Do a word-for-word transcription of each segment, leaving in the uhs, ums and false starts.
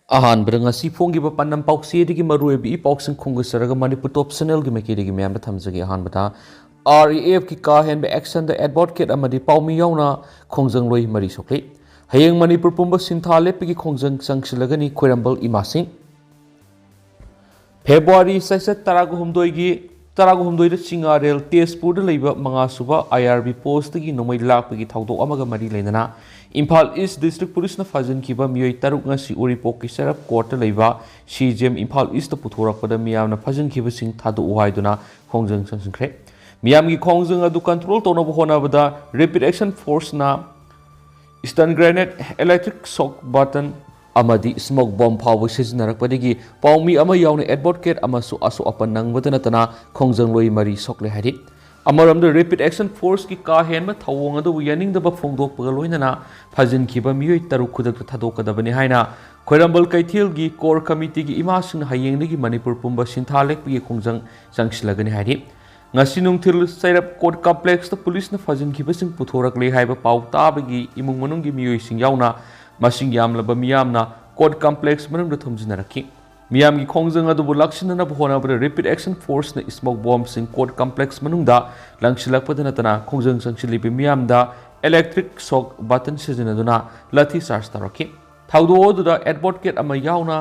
ꯑꯍꯥꯟꯕꯗ ꯉꯁꯤ ꯐꯣꯡꯈꯤꯕ ꯄꯥꯟꯗꯝ ꯄꯥꯎꯆꯦꯗꯒꯤ ꯃꯔꯨꯑꯣꯏꯕ ꯏ ꯄꯥꯎꯁꯤꯡ ꯈꯣꯝꯒꯠꯆꯔꯒ ꯃꯅꯤꯄꯨꯔ ꯇꯣꯞ ꯆꯦꯅꯦꯜꯒꯤ ꯃꯥꯏꯀꯩꯗꯒꯤ ꯃꯌꯥꯝꯗ ꯊꯝꯖꯒꯦ꯫ ꯑꯍꯥꯟꯕꯗ, ꯑꯥꯔ ꯑꯦ ꯑꯦꯐꯀꯤ ꯀꯥ ꯍꯦꯟꯕ ꯑꯦꯛꯁꯟꯗ ꯑꯦꯗꯚꯣꯀꯦꯠ ꯑꯃꯗꯤ ꯄꯥꯎꯃꯤ ꯌꯥꯎꯅ ꯈꯣꯡꯖꯪꯂꯣꯏ ꯃꯔꯤ ꯁꯣꯛꯂꯤ꯫ ꯍꯌꯦꯡ ꯃꯅꯤꯄꯨꯔ ꯄꯨꯝꯕ ꯁꯤꯟꯊꯥ ꯂꯦꯞꯄꯒꯤ ꯈꯣꯡꯖꯪ ꯆꯪꯁꯤꯜꯂꯒꯅꯤ ꯈ꯭ꯋꯥꯏꯔꯝꯕꯟ ꯏꯃꯥꯁꯤꯡ꯫ ꯐꯦꯕ꯭ꯔꯨꯋꯥꯔꯤ ꯆꯩꯆꯠ ꯇꯔꯥꯍꯨꯝꯗꯣꯏꯒꯤ, ꯇꯔꯥꯍꯨꯝꯗꯣꯏꯗ ꯆꯤꯡꯉꯥꯔꯦꯜ ꯇꯦꯖꯄꯨꯔꯗ ꯂꯩꯕ ꯃꯉꯥꯁꯨꯕ ꯑꯥꯏ ꯑꯥꯔ ꯕꯤ ꯄꯣꯁꯇꯒꯤ ꯅꯣꯡꯃꯩ ꯂꯥꯛꯄꯒꯤ ꯊꯧꯗꯣꯛ ꯑꯃꯒ ꯃꯔꯤ ꯂꯩꯅꯅ ꯏꯝꯐꯥꯜ ꯏꯁ ꯗꯤꯁꯇ꯭ꯔꯤꯛ ꯄꯨꯂꯤꯁꯅ ꯐꯥꯖꯤꯟꯈꯤꯕ ꯃꯤꯑꯣꯏ ꯇꯔꯨꯛ ꯉꯁꯤ ꯎꯔꯤꯄꯣꯛꯀꯤ ꯆꯩꯔꯞ ꯀꯣꯔꯠꯇ ꯂꯩꯕ ꯁꯤ ꯖꯤ ꯑꯦꯝ ꯏꯝꯐꯥꯜ ꯏꯁꯇ ꯄꯨꯊꯣꯔꯛꯄꯗ ꯃꯤꯌꯥꯝꯅ ꯐꯥꯖꯤꯟꯈꯤꯕꯁꯤꯡ ꯊꯥꯗꯣꯛꯎ ꯍꯥꯏꯗꯨꯅ ꯈꯣꯡꯖꯪ ꯆꯪꯁꯤꯟꯈ꯭ꯔꯦ꯫ ꯃꯤꯌꯥꯝꯒꯤ ꯈꯣꯡꯖꯪ ꯑꯗꯨ ꯀꯟꯇ꯭ꯔꯣꯜ ꯇꯧꯅꯕ ꯍꯣꯠꯅꯕꯗ ꯔꯦꯄꯤꯗ ꯑꯦꯛꯁꯟ ꯐꯣꯔꯁꯅ ꯁ꯭ꯇꯟ ꯒ꯭ꯔꯦꯅꯦꯗ, ꯏꯂꯦꯛꯇ꯭ꯔꯤꯛ ꯁꯣꯛ ꯕꯇꯟ ꯑꯃꯗꯤ ꯁ꯭ꯃꯣꯛ ꯕꯣꯝ ꯐꯥꯎꯕ ꯁꯤꯖꯤꯟꯅꯔꯛꯄꯗꯒꯤ ꯄꯥꯎꯃꯤ ꯑꯃ ꯌꯥꯎꯅ ꯑꯦꯗꯚꯣꯀꯦꯠ ꯑꯃꯁꯨ ꯑꯁꯣꯛ ꯑꯄꯟ ꯅꯪꯕꯗ ꯅꯠꯇꯅ ꯈꯣꯡꯖꯪꯂꯣꯏ ꯃꯔꯤ ꯁꯣꯛꯂꯦ ꯍꯥꯏꯔꯤ꯫ ꯑꯃꯔꯣꯝꯗ, ꯔꯦꯄꯤꯗ ꯑꯦꯛꯁꯟ ꯐꯣꯔꯁꯀꯤ ꯀꯥ ꯍꯦꯟꯕ ꯊꯧꯑꯣꯡ ꯑꯗꯨꯕꯨ ꯌꯥꯅꯤꯡꯗꯕ ꯐꯣꯡꯗꯣꯛꯄꯒ ꯂꯣꯏꯅꯅ ꯐꯥꯖꯤꯟꯈꯤꯕ ꯃꯤꯑꯣꯏ ꯇꯔꯨꯛ ꯈꯨꯗꯛꯇ ꯊꯥꯗꯣꯛꯀꯗꯕꯅꯤ ꯍꯥꯏꯅ ꯈ꯭ꯋꯥꯏꯔꯝꯕꯟ ꯀꯩꯊꯦꯜꯒꯤ ꯀꯣꯔ ꯀꯃꯤꯇꯤꯒꯤ ꯏꯃꯥꯁꯤꯡꯅ ꯍꯌꯦꯡꯗꯒꯤ ꯃꯅꯤꯄꯨꯔ ꯄꯨꯝꯕ ꯁꯤꯟꯊꯥ ꯂꯦꯞꯄꯒꯤ ꯈꯣꯡꯖꯪ ꯆꯪꯁꯤꯜꯂꯒꯅꯤ ꯍꯥꯏꯔꯤ꯫ ꯉꯁꯤ ꯅꯨꯡꯊꯤꯜ ꯆꯩꯔꯞ ꯀꯣꯔꯠ ꯀꯝꯄ꯭ꯂꯦꯛꯁꯇ ꯄꯨꯂꯤꯁꯅ ꯐꯥꯖꯤꯟꯈꯤꯕꯁꯤꯡ ꯄꯨꯊꯣꯔꯛꯂꯦ ꯍꯥꯏꯕ ꯄꯥꯎ ꯇꯥꯕꯒꯤ ꯏꯃꯨꯡ ꯃꯅꯨꯡꯒꯤ ꯃꯤꯑꯣꯏꯁꯤꯡ ꯌꯥꯎꯅ ꯃꯁꯤꯡ ꯌꯥꯝꯂꯕ ꯃꯤꯌꯥꯝꯅ ꯀꯣꯔꯠ ꯀꯝꯄ꯭ꯂꯦꯛꯁ ꯃꯅꯨꯡꯗ ꯊꯣꯝꯖꯤꯟꯅꯔꯛꯈꯤ꯫ ꯃꯤꯌꯥꯝꯒꯤ ꯈꯣꯡꯖꯪ ꯑꯗꯨꯕꯨ ꯂꯥꯛꯁꯤꯟꯅꯅꯕ ꯍꯣꯠꯅꯕꯗ ꯔꯦꯄꯤꯗ ꯑꯦꯛꯁꯟ ꯐꯣꯔꯁꯅ ꯁ꯭ꯃꯣꯛ ꯕꯣꯝꯁꯤꯡ ꯀꯣꯔꯠ ꯀꯝꯄ꯭ꯂꯦꯛꯁ ꯃꯅꯨꯡꯗ ꯂꯪꯁꯤꯜꯂꯛꯄꯗ ꯅꯠꯇꯅ ꯈꯣꯡꯖꯪ ꯆꯪꯁꯤꯜꯂꯤꯕ ꯃꯤꯌꯥꯝꯗ ꯏꯂꯦꯛꯇ꯭ꯔꯤꯛ ꯁꯣꯛ ꯕꯇꯟ ꯁꯤꯖꯤꯟꯅꯗꯨꯅ ꯂꯥꯊꯤ ꯆꯥꯔꯖ ꯇꯧꯔꯛꯈꯤ꯫ ꯊꯧꯗꯣꯛ ꯑꯗꯨꯗ ꯑꯦꯗꯚꯣꯀꯦꯠ ꯑꯃ ꯌꯥꯎꯅ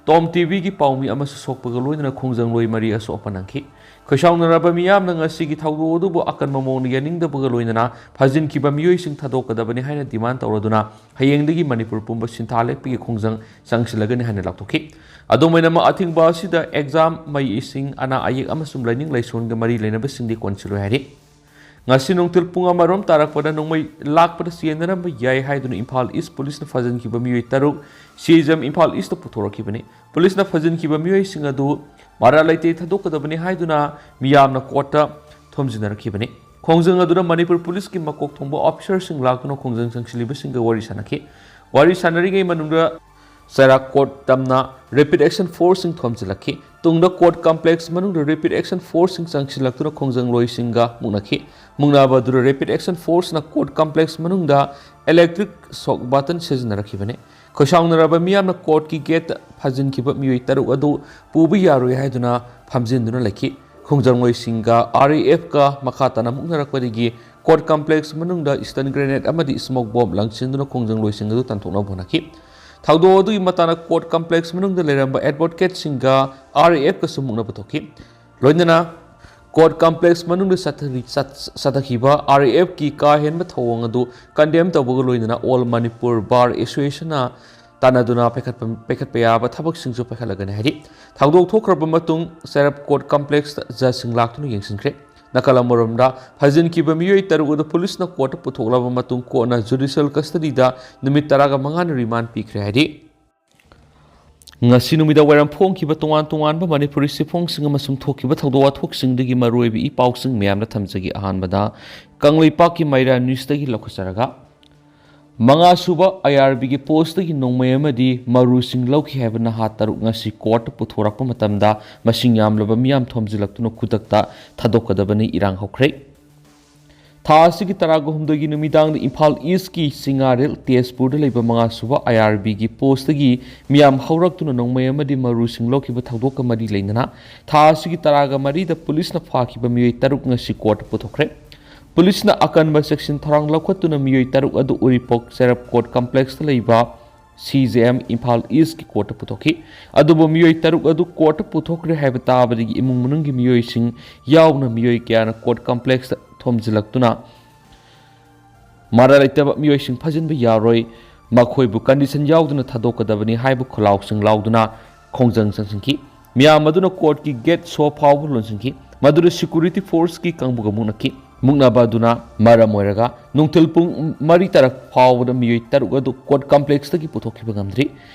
ꯇꯣꯝ ꯇꯤꯚꯤꯒꯤ ꯄꯥꯎꯃꯤ ꯑꯃꯁꯨ ꯁꯣꯛꯄꯒ ꯂꯣꯏꯅꯅ ꯈꯣꯡꯖꯪꯂꯣꯏ ꯃꯔꯤ ꯑꯁꯣꯛ ꯑꯄꯟ ꯅꯪꯈꯤ꯫ ꯈꯣꯏꯁꯥꯎꯅꯔꯕ ꯃꯤꯌꯥꯝꯅ ꯉꯁꯤꯒꯤ ꯊꯧꯗꯣꯛ ꯑꯗꯨꯕꯨ ꯑꯀꯟꯕ ꯃꯑꯣꯡꯗ ꯌꯥꯅꯤꯡꯗꯕꯒ ꯂꯣꯏꯅꯅ ꯐꯥꯖꯤꯟꯈꯤꯕ ꯃꯤꯑꯣꯏꯁꯤꯡ ꯊꯥꯗꯣꯛꯀꯗꯕꯅꯤ ꯍꯥꯏꯅ ꯗꯤꯃꯥꯟ ꯇꯧꯔꯗꯨꯅ ꯍꯌꯦꯡꯗꯒꯤ ꯃꯅꯤꯄꯨꯔ ꯄꯨꯝꯕ ꯁꯤꯟꯊꯥ ꯂꯦꯞꯄꯒꯤ ꯈꯣꯡꯖꯪ ꯆꯪꯁꯤꯜꯂꯒꯅꯤ ꯍꯥꯏꯅ ꯂꯥꯎꯊꯣꯛꯈꯤ꯫ ꯑꯗꯨꯝ ꯑꯣꯏꯅꯃꯛ, ꯑꯊꯤꯡꯕ ꯑꯁꯤꯗ ꯑꯦꯛꯖꯥꯝ, ꯃꯍꯩ ꯏꯁꯤꯡ, ꯑꯅꯥ ꯑꯌꯦꯛ ꯑꯃꯁꯨꯡ ꯂꯥꯏꯅꯤꯡ ꯂꯥꯏꯁꯣꯟꯒ ꯃꯔꯤ ꯂꯩꯅꯕꯁꯤꯡꯗꯤ ꯀꯣꯟꯁꯤꯜꯂꯣꯏ ꯍꯥꯏꯔꯤ꯫ ꯉꯁꯤ ꯅꯨꯡꯊꯤꯜ ꯄꯨꯡ ꯑꯃꯔꯣꯝ ꯇꯥꯔꯛꯄꯗ ꯅꯣꯡꯃꯩ ꯂꯥꯛꯄꯗ ꯆꯦꯟꯅꯔꯝꯕ ꯌꯥꯏ ꯍꯥꯏꯗꯨꯅ ꯏꯝꯐꯥꯜ ꯏꯁ ꯄꯨꯂꯤꯁꯅ ꯐꯥꯖꯤꯟꯈꯤꯕ ꯃꯤꯑꯣꯏ truck C G M Imphal ꯏꯁꯇ ꯄꯨꯊꯣꯔꯛꯈꯤꯕꯅꯤ꯫ ꯄꯨꯂꯤꯁꯅ ꯐꯥꯖꯤꯟꯈꯤꯕ ꯃꯤꯑꯣꯏꯁꯤꯡ ꯑꯗꯨ ꯃꯔꯥꯜ ꯂꯩꯇꯦ ꯊꯥꯗꯣꯛꯀꯗꯕꯅꯤ ꯍꯥꯏꯗꯨꯅ ꯃꯤꯌꯥꯝꯅ ꯀꯣꯔꯠꯇ ꯊꯣꯝꯖꯤꯟꯅꯔꯛꯈꯤꯕꯅꯤ꯫ ꯈꯣꯡꯖꯪ ꯑꯗꯨꯗ ꯃꯅꯤꯄꯨꯔ ꯄꯨꯂꯤꯁꯀꯤ ꯃꯀꯣꯛ ꯊꯣꯡꯕ ꯑꯣꯐꯤꯁꯔꯁꯤꯡ ꯂꯥꯛꯇꯨꯅ ꯈꯣꯡꯖꯪ ꯆꯪꯁꯤꯜꯂꯤꯕꯁꯤꯡꯒ ꯋꯥꯔꯤ ꯁꯥꯟꯅꯈꯤ꯫ ꯋꯥꯔꯤ ꯁꯥꯟꯅꯔꯤꯉꯩ ꯃꯅꯨꯡꯗ ꯆꯩꯔꯥꯛ ꯀꯣꯔꯠ ꯇꯝꯅ ꯔꯦꯄꯤꯗ ꯑꯦꯛꯁꯟ ꯐꯣꯔꯁꯁꯤꯡ ꯊꯣꯝꯖꯤꯜꯂꯛꯈꯤ꯫ ꯇꯨꯡꯗ ꯀꯣꯔꯠ ꯀꯝꯄ꯭ꯂꯦꯛꯁ ꯃꯅꯨꯡꯗ ꯔꯦꯄꯤꯗ ꯑꯦꯛꯁꯟ ꯐꯣꯔꯁꯁꯤꯡ ꯆꯪꯁꯤꯜꯂꯛꯇꯨꯅ ꯈꯣꯡꯖꯪꯂꯣꯏꯁꯤꯡꯒ ꯃꯨꯛꯅꯈꯤ꯫ ꯃꯨꯛꯅꯕ ꯑꯗꯨꯗ ꯔꯦꯄꯤꯗ ꯑꯦꯛꯁꯟ ꯐꯣꯔꯁꯅ ꯀꯣꯔꯠ ꯀꯝꯄ꯭ꯂꯦꯛꯁ ꯃꯅꯨꯡꯗ ꯏꯂꯦꯛꯇ꯭ꯔꯤꯛ ꯁꯣꯛ ꯕꯇꯟ ꯁꯤꯖꯤꯟꯅꯔꯛꯈꯤꯕꯅꯤ꯫ ꯈꯣꯏꯁꯥꯎꯅꯔꯕ ꯃꯤꯌꯥꯝꯅ ꯀꯣꯔꯠꯀꯤ ꯒꯦꯠꯇ ꯐꯥꯖꯤꯟꯈꯤꯕ ꯃꯤꯑꯣꯏ ꯇꯔꯨꯛ ꯑꯗꯨ ꯄꯨꯕ ꯌꯥꯔꯣꯏ ꯍꯥꯏꯗꯨꯅ ꯐꯝꯖꯤꯟꯗꯨꯅ ꯂꯩꯈꯤ꯫ ꯈꯣꯡꯖꯪꯂꯣꯏꯁꯤꯡꯒ ꯑꯥꯔ ꯑꯦ ꯑꯦꯐꯀ ꯃꯈꯥ ꯇꯥꯅ ꯃꯨꯛꯅꯔꯛꯄꯗꯒꯤ ꯀꯣꯔꯠ ꯀꯝꯄ꯭ꯂꯦꯛꯁ ꯃꯅꯨꯡꯗ ꯏꯁꯇꯟ ꯒ꯭ꯔꯦꯅꯦꯗ ꯑꯃꯗꯤ ꯁ꯭ꯃꯣꯛ ꯕꯣꯝ ꯂꯪꯁꯤꯟꯗꯨꯅ ꯈꯣꯡꯖꯪꯂꯣꯏꯁꯤꯡ ꯑꯗꯨ ꯇꯥꯟꯊꯣꯛꯅꯕ ꯍꯣꯠꯅꯈꯤ꯫ ꯊꯧꯗꯣꯛ ꯑꯗꯨꯒꯤ ꯃꯇꯥꯡꯗ ꯀꯣꯔꯠ ꯀꯝꯄ꯭ꯂꯦꯛꯁ ꯃꯅꯨꯡꯗ ꯂꯩꯔꯝꯕ ꯑꯦꯗꯚꯣꯀꯦꯠꯁꯤꯡꯒ ꯑꯥꯔ ꯑꯦ ꯑꯦꯐꯀꯁꯨ ꯃꯨꯛꯅꯕ ꯊꯣꯛꯈꯤ꯫ ꯂꯣꯏꯅꯅ ꯀꯣꯔꯠ ꯀꯝꯄ꯭ꯂꯦꯛꯁ ꯃꯅꯨꯡꯗ ꯆꯠꯊꯔꯤ-, ꯆꯠ-, ꯆꯠꯊꯈꯤꯕ ꯑꯥꯔ ꯑꯦ ꯑꯦꯐꯀꯤ ꯀꯥ ꯍꯦꯟꯕ ꯊꯧꯑꯣꯡ ꯑꯗꯨ ꯀꯟꯗꯦꯝ ꯇꯧꯕꯒ ꯂꯣꯏꯅꯅ ꯑꯣꯜ ꯃꯅꯤꯄꯨꯔ ꯕꯥꯔ ꯑꯦꯁꯣꯁꯤꯌꯦꯁꯟꯅ ꯇꯥꯟꯅꯗꯨꯅ ꯄꯥꯏꯈꯠꯄ, ꯄꯥꯏꯈꯠꯄ ꯌꯥꯕ ꯊꯕꯛꯁꯤꯡꯁꯨ ꯄꯥꯏꯈꯠꯂꯒꯅꯤ ꯍꯥꯏꯔꯤ꯫ ꯊꯧꯗꯣꯛ ꯊꯣꯛꯈ꯭ꯔꯕ ꯃꯇꯨꯡ ꯆꯩꯔꯞ ꯀꯣꯔꯠ ꯀꯝꯄ꯭ꯂꯦꯛꯁꯇ ꯖꯖꯁꯤꯡ ꯂꯥꯛꯇꯨꯅ ꯌꯦꯡꯁꯤꯟꯈ꯭ꯔꯦ꯫ ꯅꯥꯀꯜ ꯑꯃꯔꯣꯝꯗ, ꯐꯥꯖꯤꯟꯈꯤꯕ ꯃꯤꯑꯣꯏ ꯇꯔꯨꯛ ꯑꯗꯨ ꯄꯨꯂꯤꯁꯅ ꯀꯣꯔꯠꯇ ꯄꯨꯊꯣꯛꯂꯕ ꯃꯇꯨꯡ ꯀꯣꯔꯠꯅ ꯖꯨꯗꯤꯁꯤꯌꯦꯜ ꯀꯁꯇꯗꯤꯗ ꯅꯨꯃꯤꯠ ꯇꯔꯥꯒ ꯃꯉꯥꯅꯤ ꯔꯤꯃꯥꯟ ꯄꯤꯈ꯭ꯔꯦ ꯍꯥꯏꯔꯤ꯫ ꯉꯁꯤ ꯅꯨꯃꯤꯗꯥꯡ ꯋꯥꯏꯔꯝ ꯐꯣꯡꯈꯤꯕ ꯇꯣꯉꯥꯟ ꯇꯣꯉꯥꯟꯕ ꯃꯅꯤꯄꯨꯔꯤ ꯆꯦꯐꯣꯡꯁꯤꯡ ꯑꯃꯁꯨꯡ ꯊꯣꯛꯈꯤꯕ ꯊꯧꯗꯣꯛ ꯋꯥꯊꯣꯛꯁꯤꯡꯗꯒꯤ ꯃꯔꯨꯑꯣꯏꯕ ꯏ ꯄꯥꯎꯁꯤꯡ ꯃꯌꯥꯝꯗ ꯊꯝꯖꯒꯦ꯫ ꯑꯍꯥꯟꯕꯗ, ꯀꯪꯂꯩꯄꯥꯛꯀꯤ ꯃꯩꯔꯥ ꯅ꯭ꯌꯨꯁꯇꯒꯤ ꯂꯧꯈꯠꯆꯔꯒ, ꯃꯉꯥꯁꯨꯕ ꯑꯥꯏ ꯑꯥꯔ ꯕꯤꯒꯤ ꯄꯣꯁꯇꯒꯤ ꯅꯣꯡꯃꯩ ꯑꯃꯗꯤ ꯃꯔꯨꯁꯤꯡ ꯂꯧꯈꯤ ꯍꯥꯏꯕ ꯅꯍꯥ ꯇꯔꯨꯛ ꯉꯁꯤ ꯀꯣꯔꯠꯇ ꯄꯨꯊꯣꯔꯛꯄ ꯃꯇꯝꯗ ꯃꯁꯤꯡ ꯌꯥꯝꯂꯕ ꯃꯤꯌꯥꯝ ꯊꯣꯝꯖꯤꯜꯂꯛꯇꯨꯅ ꯈꯨꯗꯛꯇ ꯊꯥꯗꯣꯛꯀꯗꯕꯅꯤ꯫ ꯏꯔꯥꯡ ꯍꯧꯈ꯭ꯔꯦ꯫ ꯊꯥ ꯑꯁꯤꯒꯤ ꯇꯔꯥꯒ ꯍꯨꯝꯗꯣꯏꯒꯤ ꯅꯨꯃꯤꯗꯥꯡꯗ ꯏꯝꯐꯥꯜ ꯏꯁꯀꯤ ꯁꯤꯡꯉꯥꯔꯦꯜ ꯇꯦꯖꯄꯨꯔꯗ ꯂꯩꯕ ꯃꯉꯥꯁꯨꯕ ꯑꯥꯏ ꯑꯥꯔ ꯕꯤꯒꯤ ꯄꯣꯁꯇꯒꯤ ꯃꯤꯌꯥꯝ ꯍꯧꯔꯛꯇꯨꯅ ꯅꯣꯡꯃꯩ ꯑꯃꯗꯤ ꯃꯔꯨꯁꯤꯡ ꯂꯧꯈꯤꯕ ꯊꯧꯗꯣꯛꯀ ꯃꯔꯤ ꯂꯩꯅꯅ ꯊꯥ ꯑꯁꯤꯒꯤ ꯇꯔꯥꯒ ꯃꯔꯤꯗ ꯄꯨꯂꯤꯁꯅ ꯐꯥꯈꯤꯕ ꯃꯤꯑꯣꯏ ꯇꯔꯨꯛ ꯉꯁꯤ ꯀꯣꯔꯠꯇ ꯄꯨꯊꯣꯛꯈ꯭ꯔꯦ꯫ ꯄꯨꯂꯤꯁꯅ ꯑꯀꯟꯕ ꯆꯦꯛꯁꯤꯟ ꯊꯧꯔꯥꯡ ꯂꯧꯈꯠꯇꯨꯅ ꯃꯤꯑꯣꯏ ꯇꯔꯨꯛ ꯑꯗꯨ ꯎꯔꯤꯄꯣꯛ ꯆꯩꯔꯞ ꯀꯣꯔꯠ ꯀꯝꯄ꯭ꯂꯦꯛꯁꯇ ꯂꯩꯕ ꯁꯤ ꯖꯦ ꯑꯦꯝ ꯏꯝꯐꯥꯜ ꯏꯁꯀꯤ ꯀꯣꯔꯠꯇ ꯄꯨꯊꯣꯛꯈꯤ꯫ ꯑꯗꯨꯕꯨ ꯃꯤꯑꯣꯏ ꯇꯔꯨꯛ ꯑꯗꯨ ꯀꯣꯔꯠꯇ ꯄꯨꯊꯣꯛꯈ꯭ꯔꯦ ꯍꯥꯏꯕ ꯇꯥꯕꯗꯒꯤ ꯏꯃꯨꯡ ꯃꯅꯨꯡꯒꯤ ꯃꯤꯑꯣꯏꯁꯤꯡ ꯌꯥꯎꯅ ꯃꯤꯑꯣꯏ ꯀꯌꯥꯅ ꯀꯣꯔꯠ ꯀꯝꯄ꯭ꯂꯦꯛꯁꯇ ꯊꯣꯝꯖꯤꯜꯂꯛꯇꯨꯅ ꯃꯔꯥ ꯂꯩꯇꯕ ꯃꯤꯑꯣꯏꯁꯤꯡ ꯐꯥꯖꯤꯟꯕ ꯌꯥꯔꯣꯏ, ꯃꯈꯣꯏꯕꯨ ꯀꯟꯗꯤꯁꯟ ꯌꯥꯎꯗꯅ ꯊꯥꯗꯣꯛꯀꯗꯕꯅꯤ ꯍꯥꯏꯕ ꯈꯣꯜꯂꯥꯎꯁꯤꯡ ꯂꯥꯎꯗꯨꯅ ꯈꯣꯡꯖꯪ ꯆꯪꯁꯤꯟꯈꯤ꯫ ꯃꯤꯌꯥꯝ ꯑꯗꯨꯅ ꯀꯣꯔꯠꯀꯤ ꯒꯦꯠ ꯁꯣ ꯐꯥꯎꯕ ꯂꯣꯟꯁꯤꯟꯈꯤ, ꯃꯗꯨꯗ ꯁꯦꯀ꯭ꯌꯨꯔꯤꯇꯤ ꯐꯣꯔꯁꯀꯤ ꯀꯥꯡꯕꯨꯒ ꯃꯨꯛꯅꯈꯤ꯫ ꯃꯨꯛꯅꯕ ꯑꯗꯨꯅ ꯃꯔꯝ ꯑꯣꯏꯔꯒ ꯅꯨꯡꯊꯤꯜ ꯄꯨꯡ ꯃꯔꯤ ꯇꯥꯔꯛ ꯐꯥꯎꯕꯗ ꯃꯤꯑꯣꯏ ꯇꯔꯨꯛ ꯑꯗꯨ ꯀꯣꯔꯠ ꯀꯝꯄ꯭ꯂꯦꯛꯁꯇꯒꯤ ꯄꯨꯊꯣꯛꯈꯤꯕ ꯉꯝꯗ꯭ꯔꯤ꯫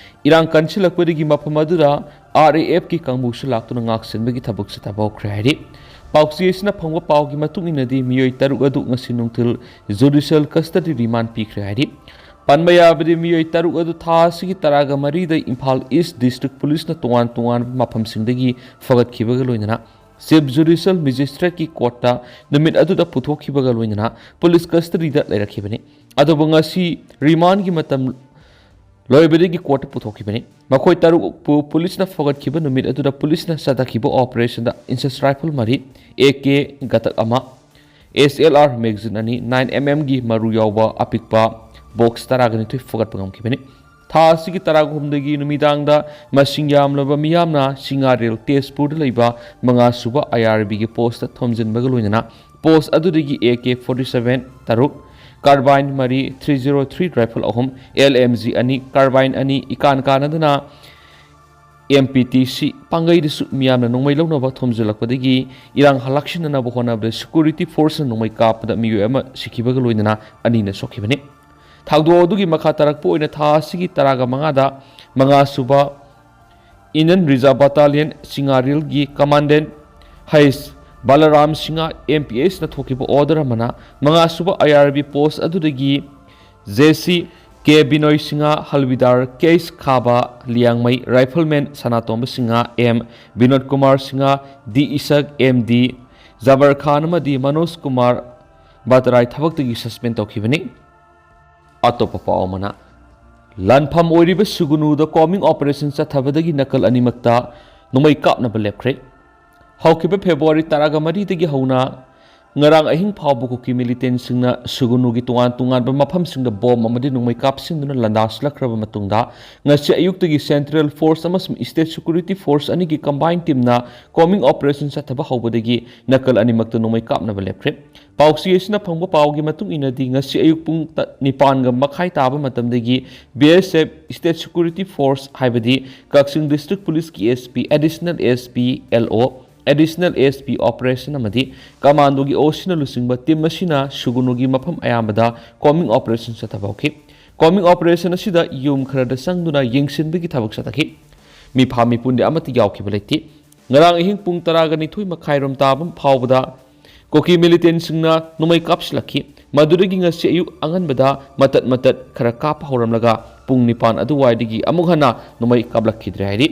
ꯏꯔꯥꯡ ꯀꯟꯁꯤꯜꯂꯛꯄꯗꯒꯤ ꯃꯐꯝ ꯑꯗꯨꯗ ꯑꯥꯔ ꯑꯦ ꯑꯦꯐꯀꯤ ꯀꯥꯡꯕꯨꯁꯨ ꯂꯥꯛꯇꯨꯅ ꯉꯥꯛꯁꯦꯟꯕꯒꯤ ꯊꯕꯛꯁꯨ ꯊꯥꯕ ꯍꯧꯈ꯭ꯔꯦ ꯍꯥꯏꯔꯤ꯫ ꯄꯥꯎꯆꯦ ꯑꯁꯤꯅ ꯐꯪꯕ ꯄꯥꯎꯒꯤ ꯃꯇꯨꯡ ꯏꯟꯅꯗꯤ ꯃꯤꯑꯣꯏ ꯇꯔꯨꯛ ꯑꯗꯨ ꯉꯁꯤ ꯅꯨꯡꯊꯤꯜ ꯖꯨꯗꯤꯁꯤꯌꯦꯜ ꯀꯁꯇꯗꯤ ꯔꯤꯃꯥꯟ ꯄꯤꯈ꯭ꯔꯦ ꯍꯥꯏꯔꯤ꯫ ꯄꯟꯕ ꯌꯥꯕꯗꯤ ꯃꯤꯑꯣꯏ ꯇꯔꯨꯛ ꯑꯗꯨ ꯊꯥ ꯑꯁꯤꯒꯤ ꯇꯔꯥꯒ ꯃꯔꯤꯗ ꯏꯝꯐꯥꯜ ꯏꯁ ꯗꯤꯁꯇ꯭ꯔꯤꯛ ꯄꯨꯂꯤꯁꯅ ꯇꯣꯉꯥꯟ ꯇꯣꯉꯥꯟꯕ ꯃꯐꯝꯁꯤꯡꯗꯒꯤ ꯐꯒꯠꯈꯤꯕꯒ ꯂꯣꯏꯅꯅ ꯆꯤꯐ ꯖꯨꯗꯤꯁꯤꯌꯦꯜ ꯃꯦꯖꯤꯁꯇ꯭ꯔꯦꯠꯀꯤ ꯀꯣꯔꯠꯇ ꯅꯨꯃꯤꯠ ꯑꯗꯨꯗ ꯄꯨꯊꯣꯛꯈꯤꯕꯒ ꯂꯣꯏꯅꯅ ꯄꯨꯂꯤꯁ ꯀꯁꯇꯗꯤꯗ ꯂꯩꯔꯛꯈꯤꯕꯅꯤ꯫ ꯑꯗꯨꯕꯨ ꯉꯁꯤ ꯔꯤꯃꯥꯟꯒꯤ ꯃꯇꯝ ꯂꯣꯏꯕꯗꯒꯤ ꯀꯣꯔꯠꯇ ꯄꯨꯊꯣꯛꯈꯤꯕꯅꯤ꯫ ꯃꯈꯣꯏ ꯇꯔꯨꯛꯄꯨ ꯄꯨꯂꯤꯁꯅ ꯐꯒꯠꯈꯤꯕ ꯅꯨꯃꯤꯠ ꯑꯗꯨꯗ ꯄꯨꯂꯤꯁꯅ ꯆꯠꯊꯈꯤꯕ ꯑꯣꯄꯔꯦꯁꯟꯗ ꯏꯟꯁꯁ ꯔꯥꯏꯐꯜ ꯃꯔꯤ, ꯑꯦ ꯀꯦ ꯒꯇꯛ ꯑꯃ, ꯑꯦꯁ ꯑꯦꯜ ꯑꯥꯔ ꯃꯦꯒꯥꯖꯤꯟ ꯑꯅꯤ, ꯅꯥꯏꯟ ꯑꯦꯝ ꯑꯦꯝꯒꯤ ꯃꯔꯨ ꯌꯥꯎꯕ ꯑꯄꯤꯛꯄ ꯕꯣꯛꯁ ꯇꯔꯥꯒ ꯅꯤꯊꯣꯏ ꯐꯒꯠꯄ ꯉꯝꯈꯤꯕꯅꯤ꯫ ꯊꯥ ꯑꯁꯤꯒꯤ ꯇꯔꯥꯍꯨꯝꯗꯣꯏꯒꯤ ꯅꯨꯃꯤꯗꯥꯡꯗ ꯃꯁꯤꯡ ꯌꯥꯝꯂꯕ ꯃꯤꯌꯥꯝꯅ ꯁꯤꯡꯉꯥꯔꯦꯜ ꯇꯦꯖꯄꯨꯔꯗ ꯂꯩꯕ ꯃꯉꯥ ꯁꯨꯕ ꯑꯥꯏ ꯑꯥꯔ ꯕꯤꯒꯤ ꯄꯣꯁꯇ ꯊꯣꯝꯖꯤꯟꯕꯒ ꯂꯣꯏꯅꯅ ꯄꯣꯁ ꯑꯗꯨꯗꯒꯤ ꯑꯦ ꯀꯦ ꯐꯣꯔꯇꯤ ꯁꯚꯦꯟ ꯇꯔꯨꯛ, ꯀꯥꯔꯕꯥꯏꯟ ꯃꯔꯤ, ꯊ꯭ꯔꯤ ꯖꯤꯔꯣ ꯊ꯭ꯔꯤ ꯔꯥꯏꯐꯜ ꯑꯍꯨꯝ, ꯑꯦꯜ ꯑꯦꯝ ꯖꯤ ꯑꯅꯤ, ꯀꯥꯔꯕꯥꯏꯟ ꯑꯅꯤ ꯏꯀꯥꯟ ꯀꯥꯟꯅꯗꯅ ꯑꯦꯝ ꯄꯤ ꯇꯤ ꯁꯤ ꯄꯥꯡꯒꯩꯗꯁꯨ ꯃꯤꯌꯥꯝꯅ ꯅꯣꯡꯃꯩ ꯂꯧꯅꯕ ꯊꯣꯝꯖꯤꯜꯂꯛꯄꯗꯒꯤ ꯏꯔꯥꯡ ꯍꯜꯂꯛꯁꯤꯟꯅꯅꯕ ꯍꯣꯠꯅꯕꯗ ꯁꯦꯀ꯭ꯌꯨꯔꯤꯇꯤ ꯐꯣꯔꯁꯅ ꯅꯣꯡꯃꯩ ꯀꯥꯞꯄꯗ ꯃꯤꯑꯣꯏ ꯑꯃ ꯁꯤꯈꯤꯕꯒ ꯂꯣꯏꯅꯅ ꯑꯅꯤꯅ ꯁꯣꯛꯈꯤꯕꯅꯤ꯫ ꯊꯧꯗꯣꯛ ꯑꯗꯨꯒꯤ ꯃꯈꯥ ꯇꯥꯔꯛꯄ ꯑꯣꯏꯅ ꯊꯥ ꯑꯁꯤꯒꯤ ꯇꯔꯥꯒ ꯃꯉꯥꯗ ꯃꯉꯥ ꯁꯨꯕ ꯏꯟꯗꯤꯌꯟ ꯔꯤꯖꯥꯔꯚ ꯕꯠꯇꯥꯂꯤꯌꯟ ꯁꯤꯡꯉꯥꯔꯤꯜꯒꯤ ꯀꯃꯥꯟꯗꯦꯟ ꯍꯩꯁ ꯕꯂꯔꯥꯝ ꯁꯤꯡꯍ ꯑꯦꯝ ꯄꯤ ꯑꯦꯁꯅ ꯊꯣꯛꯈꯤꯕ ꯑꯣꯔꯗꯔ ꯑꯃꯅ ꯃꯉꯥ ꯁꯨꯕ ꯑꯥꯏ ꯑꯥꯔ ꯕꯤ ꯄꯣꯁ ꯑꯗꯨꯗꯒꯤ ꯖꯦ ꯁꯤ ꯀꯦ ꯕꯤꯅꯣꯏ ꯁꯤꯡꯍ, ꯍꯜꯕꯤꯗꯥꯔ ꯀꯦꯁ ꯈꯥꯕ ꯂꯤꯌꯥꯡꯃꯩ, ꯔꯥꯏꯐꯜꯃꯦꯟ ꯁꯅꯥꯇꯣꯝꯕ ꯁꯤꯡꯍ, ꯑꯦꯝ ꯕꯤꯅꯣꯗ ꯀꯨꯃꯥꯔ ꯁꯤꯡꯍ, ꯗꯤ ꯏꯁꯛ, ꯑꯦꯝ ꯗꯤ ꯖꯕꯔ ꯈꯥꯟ ꯑꯃꯗꯤ ꯃꯅꯣꯖ ꯀꯨꯃꯥꯔ ꯕꯇꯔꯥꯏ ꯊꯕꯛꯇꯒꯤ ꯁꯁꯄꯦꯟ ꯇꯧꯈꯤꯕꯅꯤ꯫ ꯑꯇꯣꯞꯄ ꯄꯥꯎ ꯑꯃꯅ, ꯂꯥꯟꯐꯝ ꯑꯣꯏꯔꯤꯕ ꯁꯨꯒꯨꯅꯨꯗ ꯀꯣꯃꯤꯡ ꯑꯣꯄꯔꯦꯁꯟ ꯆꯠꯊꯕꯗꯒꯤ ꯅꯥꯀꯜ ꯑꯅꯤꯃꯛꯇ ꯅꯣꯡꯃꯩ ꯀꯥꯞꯅꯕ ꯂꯦꯞꯈ꯭ꯔꯦ꯫ ꯍꯧꯈꯤꯕ ꯐꯦꯕ꯭ꯔꯨꯋꯥꯔꯤ ꯇꯔꯥꯒ ꯃꯔꯤꯗꯒꯤ ꯍꯧꯅ ꯉꯔꯥꯡ ꯑꯍꯤꯡ ꯐꯥꯎꯕ ꯀꯨꯀꯤ ꯃꯤꯂꯤꯇꯦꯟꯁꯤꯡꯅ ꯁꯨꯒꯨꯅꯨꯒꯤ ꯇꯣꯉꯥꯟ ꯇꯣꯉꯥꯟꯕ ꯃꯐꯝꯁꯤꯡꯗ ꯕꯣꯝ ꯑꯃꯗꯤ ꯅꯣꯡꯃꯩ ꯀꯥꯞꯁꯤꯟꯗꯨꯅ ꯂꯥꯟꯗꯥꯁꯤꯜꯂꯛꯈ꯭ꯔꯕ ꯃꯇꯨꯡꯗ, ꯉꯁꯤ ꯑꯌꯨꯛꯇꯒꯤ ꯁꯦꯟꯇ꯭ꯔꯦꯜ ꯐꯣꯔꯁ ꯑꯃꯁꯨꯡ ꯁ꯭ꯇꯦꯠ ꯁꯦꯀ꯭ꯌꯨꯔꯤꯇꯤ ꯐꯣꯔꯁ ꯑꯅꯤꯒꯤ ꯀꯝꯕꯥꯏꯟ ꯇꯤꯝꯅ ꯀꯣꯃꯤꯡ ꯑꯣꯄꯔꯦꯁꯟ ꯆꯠꯊꯕ ꯍꯧꯕꯗꯒꯤ ꯅꯥꯀꯜ ꯑꯅꯤꯃꯛꯇ ꯅꯣꯡꯃꯩ ꯀꯥꯞꯅꯕ ꯂꯦꯞꯈ꯭ꯔꯦ꯫ ꯄꯥꯎꯆꯦ ꯑꯁꯤꯅ ꯐꯪꯕ ꯄꯥꯎꯒꯤ ꯃꯇꯨꯡ ꯏꯟꯅꯗꯤ, ꯉꯁꯤ ꯑꯌꯨꯛ ꯄꯨꯡ ꯇ-, ꯅꯤꯄꯥꯟꯒ ꯃꯈꯥꯏ ꯇꯥꯕ ꯃꯇꯝꯗꯒꯤ ꯕꯤ ꯑꯦꯁ ꯑꯦꯐ, ꯁ꯭ꯇꯦꯠ ꯁꯦꯀ꯭ꯌꯨꯔꯤꯇꯤ ꯐꯣꯔꯁ, ꯍꯥꯏꯕꯗꯤ ꯀꯛꯆꯤꯡ ꯗꯤꯁꯇ꯭ꯔꯤꯛ ꯄꯨꯂꯤꯁꯀꯤ S P, additional S P, L ꯑꯣ, ꯑꯦꯗꯤꯁꯅꯦꯜ ꯑꯦꯁ ꯄꯤ ꯑꯣꯄꯔꯦꯁꯟ ꯑꯃꯗꯤ ꯀꯃꯥꯟꯗꯣꯒꯤ ꯑꯣ ꯁꯤꯅ ꯂꯨꯆꯤꯡꯕ ꯇꯤꯝ ꯑꯁꯤꯅ ꯁꯨꯒꯨꯅꯨꯒꯤ ꯃꯐꯝ ꯑꯌꯥꯝꯕꯗ ꯀꯣꯃꯤꯡ ꯑꯣꯄꯔꯦꯁꯟ ꯆꯠꯊꯕ ꯍꯧꯈꯤ꯫ ꯀꯣꯃꯤꯡ ꯑꯣꯄꯔꯦꯁꯟ ꯑꯁꯤꯗ ꯌꯨꯝ ꯈꯔꯗ ꯆꯪꯗꯨꯅ ꯌꯦꯡꯁꯤꯟꯕꯒꯤ ꯊꯕꯛ ꯆꯠꯊꯈꯤ꯫ ꯃꯤꯐꯥ ꯃꯤꯄꯨꯟꯗꯤ ꯑꯃꯠꯇ ꯌꯥꯎꯈꯤꯕ ꯂꯩꯇꯦ꯫ ꯉꯔꯥꯡ ꯑꯍꯤꯡ ꯄꯨꯡ ꯇꯔꯥꯒ ꯅꯤꯊꯣꯏ ꯃꯈꯥꯏꯔꯣꯝ ꯇꯥꯕ ꯐꯥꯎꯕꯗ ꯀꯨꯀꯤ ꯃꯤꯂꯤꯇꯦꯟꯁꯤꯡꯅ ꯅꯣꯡꯃꯩ ꯀꯥꯞꯁꯤꯜꯂꯛꯈꯤ꯫ ꯃꯗꯨꯗꯒꯤ ꯉꯁꯤ ꯑꯌꯨꯛ ꯑꯉꯟꯕꯗ ꯃꯇꯠ ꯃꯇꯠ ꯈꯔ ꯀꯥꯞꯄ ꯍꯧꯔꯝꯂꯒ ꯄꯨꯡ ꯅꯤꯄꯥꯟ ꯑꯗꯨꯋꯥꯏꯗꯒꯤ ꯑꯃꯨꯛ ꯍꯟꯅ ꯅꯣꯡꯃꯩ ꯀꯥꯞꯂꯛꯈꯤꯗ꯭ꯔꯦ ꯍꯥꯏꯔꯤ꯫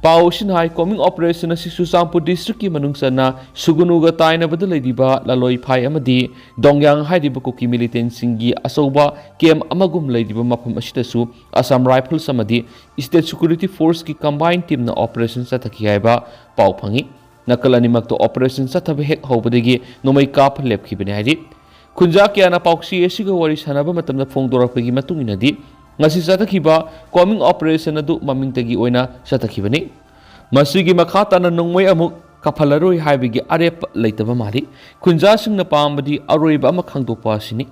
ꯄꯥꯎ ꯑꯁꯤꯅ ꯍꯥꯏ, ꯀꯣꯃꯤꯡ ꯑꯣꯄꯔꯦꯁꯟ ꯑꯁꯤ ꯆꯨꯔꯆꯥꯟꯄꯨꯔ ꯗꯤꯁꯇ꯭ꯔꯤꯛꯀꯤ ꯃꯅꯨꯡ ꯆꯟꯅ ꯁꯨꯒꯅꯨꯒ ꯇꯥꯏꯅꯕꯗ ꯂꯩꯔꯤꯕ ꯂꯥꯂꯣꯏꯐꯥꯏ ꯑꯃꯗꯤ ꯗꯣꯡꯌꯥꯡ ꯍꯥꯏꯔꯤꯕ ꯀꯨꯀꯤ ꯃꯤꯂꯤꯇꯦꯟꯁꯤꯡꯒꯤ ꯑꯆꯧꯕ ꯀꯦꯝ ꯑꯃꯒꯨꯝ ꯂꯩꯔꯤꯕ ꯃꯐꯝ ꯑꯁꯤꯗꯁꯨ ꯑꯁꯥꯝ ꯔꯥꯏꯐꯜꯁ ꯑꯃꯗꯤ ꯁ꯭ꯇꯦꯠ ꯁꯦꯀ꯭ꯌꯨꯔꯤꯇꯤ ꯐꯣꯔꯁꯀꯤ ꯀꯝꯕꯥꯏꯟ ꯇꯤꯝꯅ ꯑꯣꯄꯔꯦꯁꯟ ꯆꯠꯊꯈꯤ ꯍꯥꯏꯕ ꯄꯥꯎ ꯐꯪꯏ꯫ ꯅꯥꯀꯜ ꯑꯅꯤꯃꯛꯇ ꯑꯣꯄꯔꯦꯁꯟ ꯆꯠꯊꯕ ꯍꯦꯛ ꯍꯧꯕꯗꯒꯤ ꯅꯣꯡꯃꯩ ꯀꯥꯞꯄ ꯂꯦꯞꯈꯤꯕꯅꯤ ꯍꯥꯏꯔꯤ꯫ ꯈꯨꯟꯖꯥ ꯀꯌꯥꯅ ꯄꯥꯎꯆꯦ ꯑꯁꯤꯒ ꯋꯥꯔꯤ ꯁꯥꯟꯅꯕ ꯃꯇꯝꯗ ꯐꯣꯡꯗꯣꯔꯛꯄꯒꯤ ꯃꯇꯨꯡ ꯏꯟꯅꯗꯤ, ꯉꯁꯤ ꯆꯠꯊꯈꯤꯕ ꯀꯣꯃꯤꯡ ꯑꯣꯄꯔꯦꯁꯟ ꯑꯗꯨ ꯃꯃꯤꯡꯇꯒꯤ ꯑꯣꯏꯅ ꯆꯠꯊꯈꯤꯕꯅꯤ꯫ ꯃꯁꯤꯒꯤ ꯃꯈꯥ ꯇꯥꯅ ꯅꯣꯡꯃꯩ ꯑꯃꯨꯛ ꯀꯥꯞꯍꯜꯂꯔꯣꯏ ꯍꯥꯏꯕꯒꯤ ꯑꯔꯦꯞꯄ ꯂꯩꯇꯕ ꯃꯥꯜꯂꯤ꯫ ꯈꯨꯟꯖꯥꯁꯤꯡꯅ ꯄꯥꯝꯕꯗꯤ ꯑꯔꯣꯏꯕ ꯑꯃ ꯈꯪꯗꯣꯛꯄ ꯑꯁꯤꯅꯤ꯫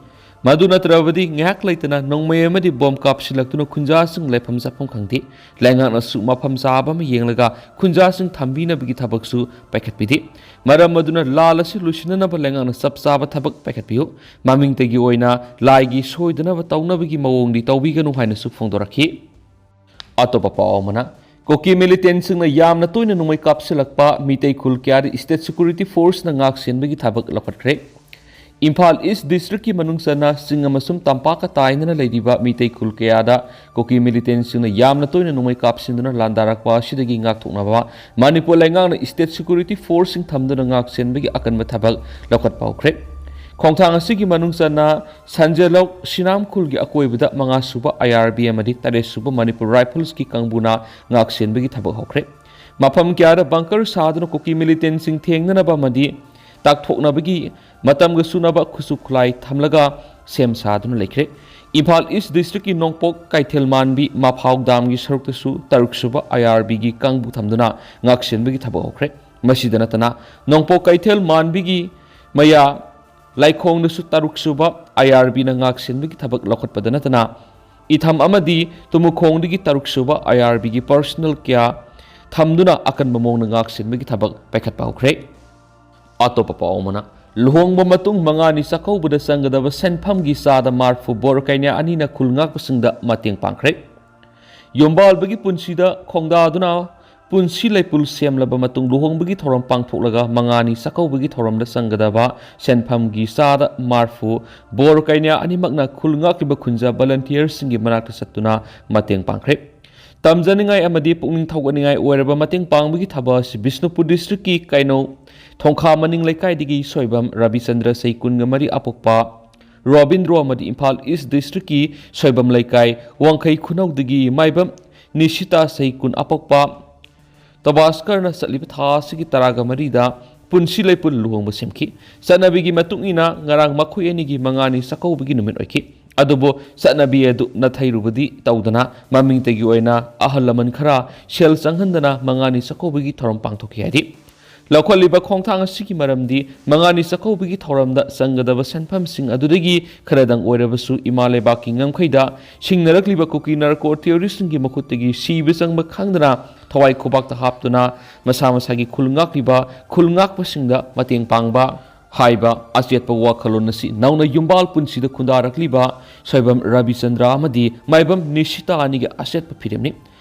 ꯃꯗꯨ ꯅꯠꯇ꯭ꯔꯕꯗꯤ ꯉꯥꯏꯍꯥꯛ ꯂꯩꯇꯅ ꯅꯣꯡꯃꯩ ꯑꯃꯗꯤ ꯕꯣꯝ ꯀꯥꯞꯁꯤꯜꯂꯛꯇꯨꯅ ꯈꯨꯟꯖꯥꯁꯤꯡ ꯂꯩꯐꯝ ꯆꯥꯐꯝ ꯈꯪꯗꯦ꯫ ꯂꯩꯉꯥꯛꯅꯁꯨ ꯃꯐꯝ ꯆꯥꯕ ꯑꯃ ꯌꯦꯡꯂꯒ ꯈꯨꯟꯖꯥꯁꯤꯡ ꯊꯝꯕꯤꯅꯕꯒꯤ ꯊꯕꯛꯁꯨ ꯄꯥꯏꯈꯠꯄꯤꯗꯦ꯫ ꯃꯔꯝ ꯑꯗꯨꯅ ꯂꯥꯜ ꯑꯁꯤ ꯂꯣꯏꯁꯤꯟꯅꯅꯕ ꯂꯩꯉꯥꯛꯅ ꯆꯞ ꯆꯥꯕ ꯊꯕꯛ ꯄꯥꯏꯈꯠꯄꯤꯌꯨ꯫ ꯃꯃꯤꯡꯇꯒꯤ ꯑꯣꯏꯅ ꯂꯥꯏꯒꯤ ꯁꯣꯏꯗꯅꯕ ꯇꯧꯅꯕꯒꯤ ꯃꯑꯣꯡꯗꯤ ꯇꯧꯕꯤꯒꯅꯨ ꯍꯥꯏꯅꯁꯨ ꯐꯣꯡꯗꯣꯔꯛꯈꯤ꯫ ꯑꯇꯣꯞꯄ ꯄꯥꯎ ꯑꯃꯅ, ꯀꯨꯀꯤ ꯃꯤꯂꯤꯇꯦꯟꯁꯤꯡꯅ ꯌꯥꯝꯅ ꯇꯣꯏꯅ ꯅꯣꯡꯃꯩ ꯀꯥꯞꯁꯤꯜꯂꯛꯄ ꯃꯤꯇꯩ ꯈꯨꯜ ꯀꯌꯥꯗ ꯁ꯭ꯇꯦꯠ ꯁꯦꯀ꯭ꯌꯨꯔꯤꯇꯤ ꯐꯣꯔꯁꯅ ꯉꯥꯛ ꯁꯦꯟꯕꯒꯤ ꯊꯕꯛ ꯂꯧꯈꯠꯈ꯭ꯔꯦ꯫ ꯏꯝꯐꯥꯜ ꯏꯁ ꯗꯤꯁꯇ꯭ꯔꯤꯛꯀꯤ ꯃꯅꯨꯡ ꯆꯟꯅ ꯆꯤꯡ ꯑꯃꯁꯨꯡ ꯇꯝꯄꯥꯛꯀ ꯇꯥꯏꯅꯅ ꯂꯩꯔꯤꯕ ꯃꯤꯇꯩ ꯈꯨꯜ ꯀꯌꯥꯗ ꯀꯨꯀꯤ ꯃꯤꯂꯤꯇꯦꯟꯁꯤꯡꯅ ꯌꯥꯝꯅ ꯇꯣꯏꯅ ꯅꯣꯡꯃꯩ ꯀꯥꯞꯁꯤꯟꯗꯨꯅ ꯂꯥꯟꯗꯥꯔꯛꯄ ꯑꯁꯤꯗꯒꯤ ꯉꯥꯛꯊꯣꯛꯅꯕ ꯃꯅꯤꯄꯨꯔ ꯂꯩꯉꯥꯛꯅ ꯁ꯭ꯇꯦꯠ ꯁꯦꯀ꯭ꯌꯨꯔꯤꯇꯤ ꯐꯣꯔꯁꯁꯤꯡ ꯊꯝꯗꯨꯅ ꯉꯥꯛ ꯁꯦꯟꯕꯒꯤ ꯑꯀꯟꯕ ꯊꯕꯛ ꯂꯧꯈꯠꯄ ꯍꯧꯈ꯭ꯔꯦ꯫ ꯈꯣꯡꯊꯥꯡ ꯑꯁꯤꯒꯤ ꯃꯅꯨꯡ ꯆꯟꯅ ꯁꯟꯖꯦꯂꯧ ꯁꯤꯅꯥꯝ ꯈꯨꯜꯒꯤ ꯑꯀꯣꯏꯕꯗ ꯃꯉꯥ ꯁꯨꯕ ꯑꯥꯏ ꯑꯥꯔ ꯕꯤ ꯑꯃꯗꯤ ꯇꯔꯦꯠ ꯁꯨꯕ ꯃꯅꯤꯄꯨꯔ ꯔꯥꯏꯐꯜꯁꯀꯤ ꯀꯥꯡꯕꯨꯅ ꯉꯥꯛ ꯁꯦꯟꯕꯒꯤ ꯊꯕꯛ ꯍꯧꯈ꯭ꯔꯦ꯫ ꯃꯐꯝ ꯀꯌꯥꯗ ꯕꯪꯀꯔ ꯁꯥꯗꯨꯅ ꯀꯨꯀꯤ ꯃꯤꯂꯤꯇꯦꯟꯁꯤꯡ ꯊꯦꯡꯅꯅꯕ ꯑꯃꯗꯤ ꯇꯥꯛꯊꯣꯛꯅꯕꯒꯤ ꯃꯇꯝꯒ ꯆꯨꯅꯕ ꯈꯨꯠꯁꯨ ꯈꯨꯠꯂꯥꯏ ꯊꯝꯂꯒ ꯁꯦꯝ ꯁꯥꯗꯨꯅ ꯂꯩꯈ꯭ꯔꯦ꯫ ꯏꯝꯐꯥꯜ ꯏꯁ ꯗꯤꯁꯇ꯭ꯔꯤꯛꯀꯤ ꯅꯣꯡꯄꯣꯛ ꯀꯩꯊꯦꯜ ꯃꯥꯟꯕꯤ ꯃꯐꯥꯎ ꯗꯥꯝꯒꯤ ꯁꯔꯨꯛꯇꯁꯨ ꯇꯔꯨꯛ ꯁꯨꯕ ꯑꯥꯏ ꯑꯥꯔ ꯕꯤꯒꯤ ꯀꯥꯡꯕꯨ ꯊꯝꯗꯨꯅ ꯉꯥꯛ ꯁꯦꯟꯕꯒꯤ ꯊꯕꯛ ꯍꯧꯈ꯭ꯔꯦ꯫ ꯃꯁꯤꯗ ꯅꯠꯇꯅ ꯅꯣꯡꯄꯣꯛ ꯀꯩꯊꯦꯜ ꯃꯥꯟꯕꯤꯒꯤ ꯃꯌꯥ ꯂꯥꯏꯈꯣꯡꯗꯁꯨ ꯇꯔꯨꯛ ꯁꯨꯕ ꯑꯥꯏ ꯑꯥꯔ ꯕꯤꯅ ꯉꯥꯛ ꯁꯦꯟꯕꯒꯤ ꯊꯕꯛ ꯂꯧꯈꯠꯄꯗ ꯅꯠꯇꯅ ꯏꯊꯝ ꯑꯃꯗꯤ ꯇꯨꯃꯨꯈꯣꯡꯗꯒꯤ ꯇꯔꯨꯛ ꯁꯨꯕ ꯑꯥꯏ ꯑꯥꯔ ꯕꯤꯒꯤ ꯄꯔꯁꯅꯦꯜ ꯀꯌꯥ ꯊꯝꯗꯨꯅ ꯑꯀꯟꯕ ꯃꯑꯣꯡꯗ ꯉꯥꯛ ꯁꯦꯟꯕꯒꯤ ꯊꯕꯛ ꯄꯥꯏꯈꯠꯄ ꯍꯧꯈ꯭ꯔꯦ꯫ ꯑꯇꯣꯞꯄ ꯄꯥꯎ ꯑꯃꯅ, ꯂꯨꯍꯣꯡꯕ ꯃꯇꯨꯡ ꯃꯉꯥꯅꯤ ꯆꯥꯛꯀꯧꯕꯗ ꯆꯪꯒꯗꯕ ꯁꯦꯟꯐꯝꯒꯤ ꯆꯥꯗ ꯃꯥꯔꯐꯨ ꯕꯣꯔ ꯀꯩꯅꯥ ꯑꯅꯤꯅ ꯈꯨꯜ ꯉꯥꯛꯄꯁꯤꯡꯗ ꯃꯇꯦꯡ ꯄꯥꯡꯈ꯭ꯔꯦ꯫ ꯌꯨꯝꯕꯥꯜꯕꯒꯤ ꯄꯨꯟꯁꯤꯗ ꯈꯣꯡꯗꯥꯗꯨꯅ ꯄꯨꯟꯁꯤ ꯂꯩꯄꯨꯜ ꯁꯦꯝꯂꯕ ꯃꯇꯨꯡ ꯂꯨꯍꯣꯡꯕꯒꯤ ꯊꯧꯔꯝ ꯄꯥꯡꯊꯣꯛꯂꯒ ꯃꯉꯥꯅꯤ ꯆꯥꯛꯀꯧꯕꯒꯤ ꯊꯧꯔꯝꯗ ꯆꯪꯒꯗꯕ ꯁꯦꯟꯐꯝꯒꯤ ꯆꯥꯗ ꯃꯥꯔꯐꯨ ꯕꯣꯔ ꯀꯩꯅꯥ ꯑꯅꯤꯃꯛꯅ ꯈꯨꯜ ꯉꯥꯛꯂꯤꯕ ꯈꯨꯟꯖꯥ ꯚꯂꯟꯇꯤꯌꯔꯁꯤꯡꯒꯤ ꯃꯅꯥꯛꯇ ꯆꯠꯇꯨꯅ ꯃꯇꯦꯡ ꯄꯥꯡꯈ꯭ꯔꯦ꯫ ꯇꯝꯖꯅꯤꯡꯉꯥꯏ ꯑꯃꯗꯤ ꯄꯨꯛꯅꯤꯡ ꯊꯧꯒꯠꯅꯤꯡꯉꯥꯏ ꯑꯣꯏꯔꯕ ꯃꯇꯦꯡ ꯄꯥꯡꯕꯒꯤ ꯊꯕꯛ ꯑꯁꯤ ꯕꯤꯁꯅꯨꯄꯨꯔ ꯗꯤꯁꯇ꯭ꯔꯤꯛꯀꯤ ꯀꯩꯅꯧ ꯊꯣꯡꯈꯥ ꯃꯅꯤꯡ ꯂꯩꯀꯥꯏꯗꯒꯤ ꯁꯣꯏꯕꯝ ꯔꯕꯤꯆꯟꯗ꯭ꯔ, ꯆꯍꯤ ꯀꯨꯟꯒ ꯃꯔꯤ, ꯑꯄꯣꯛꯄ ꯔꯣꯕꯤꯟꯗ꯭ꯔꯣ ꯑꯃꯗꯤ ꯏꯝꯐꯥꯜ ꯏꯁ ꯗꯤꯁꯇ꯭ꯔꯤꯛꯀꯤ ꯁꯣꯏꯕꯝ ꯂꯩꯀꯥꯏ ꯋꯥꯡꯈꯩ ꯈꯨꯅꯧꯗꯒꯤ ꯃꯥꯏꯕꯝ ꯅꯤꯁꯤꯇꯥ, ꯆꯍꯤ ꯀꯨꯟ, ꯑꯄꯣꯛꯄ ꯇꯕꯥꯁꯀꯔꯅ ꯆꯠꯂꯤꯕ ꯊꯥ ꯑꯁꯤꯒꯤ ꯇꯔꯥꯒ ꯃꯔꯤꯗ ꯄꯨꯟꯁꯤ ꯂꯩꯄꯨꯟ ꯂꯨꯍꯣꯡꯕ ꯁꯦꯝꯈꯤ꯫ ꯆꯠꯅꯕꯤꯒꯤ ꯃꯇꯨꯡ ꯏꯟꯅ ꯉꯔꯥꯡ ꯃꯈꯣꯏ ꯑꯅꯤꯒꯤ ꯃꯉꯥꯅꯤ ꯆꯥꯛꯀꯧꯕꯒꯤ ꯅꯨꯃꯤꯠ ꯑꯣꯏꯈꯤ꯫ ꯑꯗꯨꯕꯨ ꯆꯠꯅꯕꯤ ꯑꯗꯨ ꯅꯥꯊꯩꯔꯨꯕꯗꯤ ꯇꯧꯗꯅ ꯃꯃꯤꯡꯇꯒꯤ ꯑꯣꯏꯅ ꯑꯍꯜ ꯂꯃꯟ ꯈꯔ ꯁꯦꯜ ꯆꯪꯍꯟꯗꯅ ꯃꯉꯥꯅꯤ ꯆꯥꯛꯀꯧꯕꯒꯤ ꯊꯧꯔꯝ ꯄꯥꯡꯊꯣꯛꯈꯤ ꯍꯥꯏꯔꯤ꯫ ꯂꯧꯈꯠꯂꯤꯕ ꯈꯣꯡꯊꯥꯡ ꯑꯁꯤꯒꯤ ꯃꯔꯝꯗꯤ ꯃꯉꯥꯅꯤ ꯆꯥꯛꯀꯧꯕꯒꯤ ꯊꯧꯔꯝꯗ ꯆꯪꯒꯗꯕ ꯁꯦꯟꯐꯝꯁꯤꯡ ꯑꯗꯨꯗꯒꯤ ꯈꯔꯗꯪ ꯑꯣꯏꯔꯕꯁꯨ ꯏꯃꯥ ꯂꯩꯕꯥꯛꯀꯤ ꯉꯝꯈꯩꯗ ꯁꯤꯡꯅꯔꯛꯂꯤꯕ ꯀꯨꯀꯤ ꯅꯥꯔꯀꯣ ꯇꯦꯔꯣꯔꯤꯁꯁꯤꯡꯒꯤ ꯃꯈꯨꯠꯇꯒꯤ ꯁꯤꯕ ꯆꯪꯕ ꯈꯪꯗꯅ ꯊꯋꯥꯏ ꯈꯨꯕꯥꯛꯇ ꯍꯥꯞꯇꯨꯅ ꯃꯁꯥ ꯃꯁꯥꯒꯤ ꯈꯨꯜ ꯉꯥꯛꯂꯤꯕ, ꯈꯨꯜ ꯉꯥꯛꯄꯁꯤꯡꯗ ꯃꯇꯦꯡ ꯄꯥꯡꯕ ꯍꯥꯏꯕ ꯑꯆꯦꯠꯄ ꯋꯥꯈꯜꯂꯣꯟ ꯑꯁꯤ ꯅꯧꯅ ꯌꯨꯝꯕꯥꯜ ꯄꯨꯟꯁꯤꯗ ꯈꯨꯟꯗꯥꯔꯛꯂꯤꯕ ꯁꯣꯏꯕꯝ ꯔꯕꯤꯆꯟꯗ꯭ꯔ ꯑꯃꯗꯤ ꯃꯥꯏꯕꯝ ꯅꯤꯁꯤꯇꯥ ꯑꯅꯤꯒꯤ ꯑꯆꯦꯠꯄ ꯐꯤꯔꯦꯞꯅꯤ꯫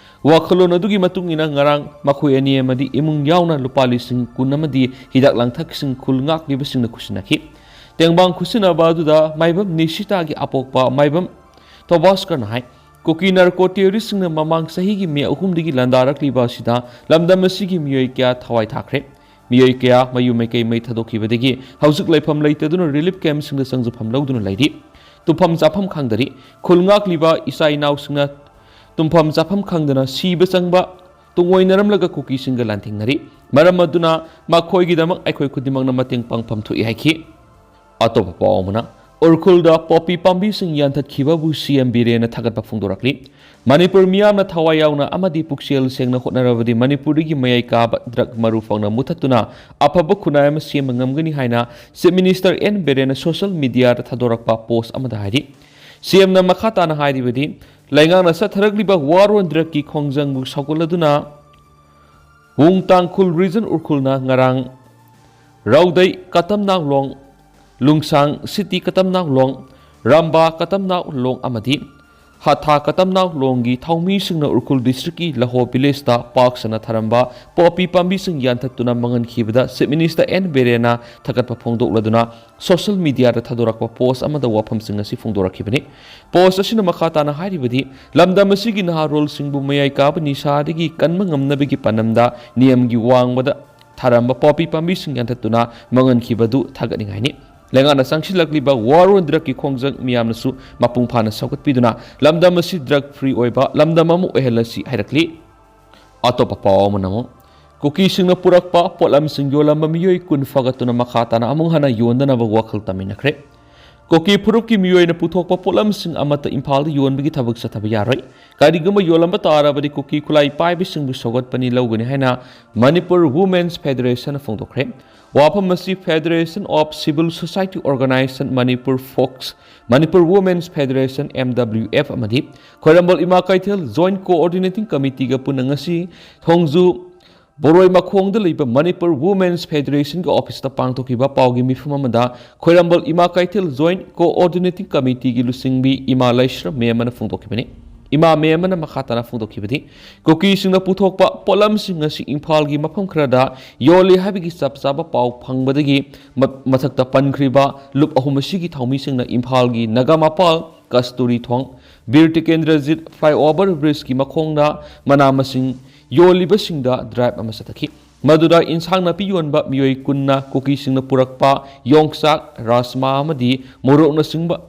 ꯋꯥꯈꯜꯂꯣꯟ ꯑꯗꯨꯒꯤ ꯃꯇꯨꯡ ꯏꯟꯅ ꯉꯔꯥꯡ ꯃꯈꯣꯏ ꯑꯅꯤ ꯑꯃꯗꯤ ꯏꯃꯨꯡ ꯌꯥꯎꯅ ꯂꯨꯄꯥ ꯂꯤꯁꯤꯡ ꯀꯨꯟ ꯑꯃꯗꯤ ꯍꯤꯗꯥꯛ ꯂꯥꯡꯊꯛꯁꯤꯡ ꯈꯨꯜ ꯉꯥꯛꯂꯤꯕꯁꯤꯡꯅ ꯈꯨꯠꯁꯤꯟꯅꯈꯤ꯫ ꯇꯦꯡꯕꯥꯡ ꯈꯨꯠꯁꯤꯟꯅꯕ ꯑꯗꯨꯗ ꯃꯥꯏꯕꯝ ꯅꯤꯁꯤꯇꯥꯒꯤ ꯑꯄꯣꯛꯄ ꯃꯥꯏꯕꯝ ꯇꯣꯕꯥꯁꯀꯔꯅ ꯍꯥꯏ, ꯀꯨꯀꯤ ꯅꯥꯔꯀꯣ ꯇꯦꯔꯣꯔꯤꯁꯁꯤꯡꯅ ꯃꯃꯥꯡ ꯆꯍꯤꯒꯤ ꯃꯦ ꯑꯍꯨꯝꯗꯒꯤ ꯂꯥꯟꯗꯥꯔꯛꯂꯤꯕ ꯑꯁꯤꯗ ꯂꯝꯗꯝ ꯑꯁꯤꯒꯤ ꯃꯤꯑꯣꯏ ꯀꯌꯥ ꯊꯋꯥꯏ ꯊꯥꯈ꯭ꯔꯦ꯫ ꯃꯤꯑꯣꯏ ꯀꯌꯥ ꯃꯌꯨꯝ ꯃꯩꯀꯩ ꯃꯩ ꯊꯥꯗꯣꯛꯈꯤꯕꯗꯒꯤ ꯍꯧꯖꯤꯛ ꯂꯩꯐꯝ ꯂꯩꯇꯗꯨꯅ ꯔꯤꯂꯤꯐ ꯀꯦꯝꯞꯁꯤꯡꯗ ꯆꯪꯖꯐꯝ ꯂꯧꯗꯨꯅ ꯂꯩꯔꯤ꯫ ꯇꯨꯝꯐꯝ ꯆꯥꯐꯝ ꯈꯪꯗꯔꯤ꯫ ꯈꯨꯜ ꯉꯥꯛꯂꯤꯕ ꯏꯆꯥ ꯏꯅꯥꯎꯁꯤꯡꯅ ꯇꯨꯝꯐꯝ ꯆꯥꯐꯝ ꯈꯪꯗꯅ ꯁꯤꯕ ꯆꯪꯕ ꯇꯨꯡꯑꯣꯏꯅꯔꯝꯂꯒ ꯀꯨꯀꯤꯁꯤꯡꯒ ꯂꯥꯟꯊꯦꯡꯅꯔꯤ꯫ ꯃꯔꯝ ꯑꯗꯨꯅ ꯃꯈꯣꯏꯒꯤꯗꯃꯛ ꯑꯩꯈꯣꯏ ꯈꯨꯗꯤꯡꯃꯛꯅ ꯃꯇꯦꯡ ꯄꯥꯡꯐꯝ ꯊꯣꯛꯏ ꯍꯥꯏꯈꯤ꯫ ꯑꯇꯣꯞꯄ ꯄꯥꯎ ꯑꯃꯅ, ꯎꯔꯈꯨꯜꯗ ꯄꯣꯄꯤ ꯄꯥꯝꯕꯤꯁꯤꯡ ꯌꯥꯟꯊꯠꯈꯤꯕꯕꯨ ꯁꯤ ꯑꯦꯝ ꯕꯤꯔꯦꯟꯅ ꯊꯥꯒꯠꯄ ꯐꯣꯡꯗꯣꯔꯛꯂꯤ꯫ ꯃꯅꯤꯄꯨꯔ ꯃꯤꯌꯥꯝꯅ ꯊꯋꯥꯏ ꯌꯥꯎꯅ ꯑꯃꯗꯤ ꯄꯨꯛꯆꯦꯜ ꯁꯦꯡꯅ ꯍꯣꯠꯅꯔꯕꯗꯤ ꯃꯅꯤꯄꯨꯔꯗꯒꯤ ꯃꯌꯥꯏ ꯀꯥꯕ ꯗ꯭ꯔꯒ ꯃꯔꯨ ꯐꯪꯅ ꯃꯨꯊꯠꯇꯨꯅ ꯑꯐꯕ ꯈꯨꯟꯅꯥꯏ ꯑꯃ ꯁꯦꯝꯕ ꯉꯝꯒꯅꯤ ꯍꯥꯏꯅ ꯆꯤꯐ ꯃꯤꯅꯤꯁꯇꯔ ꯑꯦꯟ ꯕꯤꯔꯦꯟꯅ ꯁꯣꯁꯤꯌꯦꯜ ꯃꯤꯗꯤꯌꯥꯗ ꯊꯥꯗꯣꯔꯛꯄ ꯄꯣꯁ ꯑꯃꯗ ꯍꯥꯏꯔꯤ꯫ ꯁꯤ ꯑꯦꯝꯅ ꯃꯈꯥ ꯇꯥꯅ ꯍꯥꯏꯔꯤꯕꯗꯤ, ꯂꯩꯉꯥꯛꯅ ꯆꯠꯊꯔꯛꯂꯤꯕ ꯋꯥꯔ ꯑꯣꯟ ꯗ꯭ꯔꯒꯀꯤ ꯈꯣꯡꯖꯪꯕꯨ ꯁꯧꯒꯠꯂꯗꯨꯅ ꯋꯨꯡ ꯇꯥꯡꯈꯨꯜ ꯔꯤꯖꯟ ꯎꯔꯈꯨꯜꯅ ꯉꯔꯥꯡ ꯔꯧꯗꯩ ꯀꯇꯝꯅꯥꯡꯂꯣꯡ, ꯂꯨꯡꯁꯥꯡ ꯁꯤꯇꯤ ꯀꯇꯝꯅꯥꯡꯂꯣꯡ, ꯔꯝꯕꯥ ꯀꯇꯝꯅꯥꯡꯂꯣꯡ ꯑꯃꯗꯤ ꯍꯥꯊꯥ ꯀꯇꯝꯅꯥꯎ ꯂꯣꯡꯒꯤ ꯊꯧꯃꯤꯁꯤꯡꯅ ꯎꯈ꯭ꯔꯨꯜ ꯗꯤꯁꯇ꯭ꯔꯤꯛꯀꯤ ꯂꯍꯣ ꯚꯤꯂꯦꯖꯇ ꯄꯥꯛ ꯁꯟꯅ ꯊꯥꯔꯝꯕ ꯄꯣꯄꯤ ꯄꯥꯝꯕꯤꯁꯤꯡ ꯌꯥꯟꯊꯠꯇꯨꯅ ꯃꯥꯡꯍꯟꯈꯤꯕꯗ ꯆꯤꯐ ꯃꯤꯅꯤꯁꯇꯔ ꯑꯦꯟ ꯕꯤꯔꯦꯟꯅ ꯊꯥꯒꯠꯄ ꯐꯣꯡꯗꯣꯛꯂꯗꯨꯅ ꯁꯣꯁꯤꯌꯦꯜ ꯃꯤꯗꯤꯌꯥꯗ ꯊꯥꯗꯣꯔꯛꯄ ꯄꯣꯁ ꯑꯃꯗ ꯋꯥꯐꯝꯁꯤꯡ ꯑꯁꯤ ꯐꯣꯡꯗꯣꯔꯛꯈꯤꯕꯅꯤ꯫ ꯄꯣꯁ ꯑꯁꯤꯅ ꯃꯈꯥ ꯇꯥꯅ ꯍꯥꯏꯔꯤꯕꯗꯤ, ꯂꯝꯗꯝ ꯑꯁꯤꯒꯤ ꯅꯍꯥꯔꯣꯜꯁꯤꯡꯕꯨ ꯃꯌꯥꯏ ꯀꯥꯕ ꯅꯤꯁꯥꯗꯒꯤ ꯀꯟꯕ ꯉꯝꯅꯕꯒꯤ ꯄꯥꯟꯗꯝꯗ ꯅꯤꯌꯝꯒꯤ ꯋꯥꯡꯃꯗ ꯊꯥꯔꯝꯕ ꯄꯣꯄꯤ ꯄꯥꯝꯕꯤꯁꯤꯡ ꯌꯥꯟꯊꯠꯇꯨꯅ ꯃꯥꯡꯍꯟꯈꯤꯕꯗꯨ ꯊꯥꯒꯠꯅꯤꯡꯉꯥꯏꯅꯤ꯫ ꯂꯩꯉꯥꯛꯅ ꯆꯪꯁꯤꯜꯂꯛꯂꯤꯕ ꯋꯥꯔꯣꯜ ꯗ꯭ꯔꯒꯀꯤ ꯈꯣꯡꯖꯪ ꯃꯤꯌꯥꯝꯅꯁꯨ ꯃꯄꯨꯡ ꯐꯥꯅ ꯁꯧꯒꯠꯄꯤꯗꯨꯅ ꯂꯝꯗꯝ ꯑꯁꯤ ꯗ꯭ꯔꯒ ꯐ꯭ꯔꯤ ꯑꯣꯏꯕ ꯂꯝꯗꯝ ꯑꯃ ꯑꯣꯏꯍꯜꯂꯁꯤ ꯍꯥꯏꯔꯛꯂꯤ꯫ ꯑꯇꯣꯞꯄ ꯄꯥꯎ ꯑꯃꯅ ꯑꯃꯨꯛ ꯀꯨꯀꯤꯁꯤꯡꯅ ꯄꯨꯔꯛꯄ ꯄꯣꯠꯂꯝꯁꯤꯡ ꯌꯣꯜꯂꯝꯕ ꯃꯤꯑꯣꯏ ꯀꯨꯟ ꯐꯥꯒꯠꯇꯨꯅ ꯃꯈꯥ ꯇꯥꯅ ꯑꯃꯨꯛ ꯍꯟꯅ ꯌꯣꯟꯗꯅꯕ ꯋꯥꯈꯜ ꯇꯝꯃꯤꯟꯅꯈ꯭ꯔꯦ꯫ ꯀꯨꯀꯤ ꯐꯨꯔꯨꯞꯀꯤ ꯃꯤꯑꯣꯏꯅ ꯄꯨꯊꯣꯛꯄ ꯄꯣꯠꯂꯝꯁꯤꯡ ꯑꯃꯠꯇ ꯏꯝꯐꯥꯜꯗ ꯌꯣꯟꯕꯒꯤ ꯊꯕꯛ ꯆꯠꯊꯕ ꯌꯥꯔꯣꯏ꯫ ꯀꯔꯤꯒꯨꯝꯕ ꯌꯣꯜꯂꯝꯕ ꯇꯥꯔꯕꯗꯤ ꯀꯨꯀꯤ ꯈꯨꯠꯂꯥꯏ ꯄꯥꯏꯕꯁꯤꯡꯕꯨ ꯁꯧꯒꯠꯄꯅꯤ ꯂꯧꯒꯅꯤ ꯍꯥꯏꯅ ꯃꯅꯤꯄꯨꯔ ꯋꯨꯃꯦꯟꯁ ꯐꯦꯗꯔꯦꯁꯟꯅ ꯐꯣꯡꯗꯣꯛꯈ꯭ꯔꯦ꯫ ꯋꯥꯐꯝ ꯑꯁꯤ Federation of Civil Society Organization Manipur, fox, Manipur women's federation, M W F, ꯑꯃꯗꯤ ꯈ꯭ꯋꯥꯏꯔꯝꯕꯜ ꯏꯃꯥ ꯀꯩꯊꯦꯜ ꯖꯣꯏꯟꯠ ꯀꯣꯑꯣꯔꯗꯤꯅꯦꯇꯤꯡ ꯀꯃꯤꯇꯤꯒ ꯄꯨꯟꯅ ꯉꯁꯤ ꯊꯣꯡꯖꯨ ꯕꯣꯔꯣꯏ ꯃꯈꯣꯡꯗ ꯂꯩꯕ ꯃꯅꯤꯄꯨꯔ ꯋꯨꯃꯦꯟꯁ ꯐꯦꯗꯔꯦꯁꯟꯒꯤ ꯑꯣꯐꯤꯁꯇ ꯄꯥꯡꯊꯣꯛꯈꯤꯕ ꯄꯥꯎꯒꯤ ꯃꯤꯐꯝ ꯑꯃꯗ ꯈ꯭ꯋꯥꯏꯔꯝꯕꯜ ꯏꯃꯥ ꯀꯩꯊꯦꯜ ꯖꯣꯏꯟꯠ ꯀꯣꯑꯣꯔꯗꯤꯅꯦꯇꯤꯡ ꯀꯃꯤꯇꯤꯒꯤ ꯂꯨꯆꯤꯡꯕꯤ ꯏꯃꯥ ꯂꯩꯁ꯭ꯔꯝ ꯃꯦꯝ ꯑꯃꯅ ꯐꯣꯡꯗꯣꯛꯈꯤꯕꯅꯤ꯫ ꯏꯃꯥ ꯃꯦꯝ ꯑꯃꯅ ꯃꯈꯥ ꯇꯥꯅ ꯐꯣꯡꯗꯣꯛꯈꯤꯕꯗꯤ, ꯀꯨꯀꯤꯁꯤꯡꯅ ꯄꯨꯊꯣꯛꯄ ꯄꯣꯠꯂꯝꯁꯤꯡ ꯑꯁꯤ ꯏꯝꯐꯥꯜꯒꯤ ꯃꯐꯝ ꯈꯔꯗ ꯌꯣꯜꯂꯤ ꯍꯥꯏꯕꯒꯤ ꯆꯞ ꯆꯥꯕ ꯄꯥꯎ ꯐꯪꯕꯗꯒꯤ ꯃ-, ꯃꯊꯛꯇ ꯄꯟꯈ꯭ꯔꯤꯕ ꯂꯨꯞ ꯑꯍꯨꯝ ꯑꯁꯤꯒꯤ ꯊꯧꯃꯤꯁꯤꯡꯅ ꯏꯝꯐꯥꯜꯒꯤ ꯅꯒꯥꯃꯄꯥꯜ, ꯀꯁꯇꯨꯔꯤ ꯊꯣꯡ, ꯕꯤꯔ ꯇꯤꯀꯦꯟꯗ꯭ꯔꯖꯤꯠ ꯐ꯭ꯂꯥꯏꯑꯣꯚꯔ ꯕ꯭ꯔꯤꯖꯀꯤ ꯃꯈꯣꯡꯗ ꯃꯅꯥ ꯃꯁꯤꯡ ꯌꯣꯜꯂꯤꯕꯁꯤꯡꯗ ꯗ꯭ꯔꯥꯏꯚ ꯑꯃ ꯆꯠꯊꯈꯤ꯫ ꯃꯗꯨꯗ ꯏꯟꯁꯥꯡ ꯅꯥꯄꯤ ꯌꯣꯟꯕ ꯃꯤꯑꯣꯏ ꯀꯨꯟꯅ ꯀꯨꯀꯤꯁꯤꯡꯅ ꯄꯨꯔꯛꯄ ꯌꯣꯡꯆꯥꯛ, ꯔꯥꯖꯃꯥ ꯑꯃꯗꯤ ꯃꯣꯔꯣꯛꯅꯆꯤꯡꯕ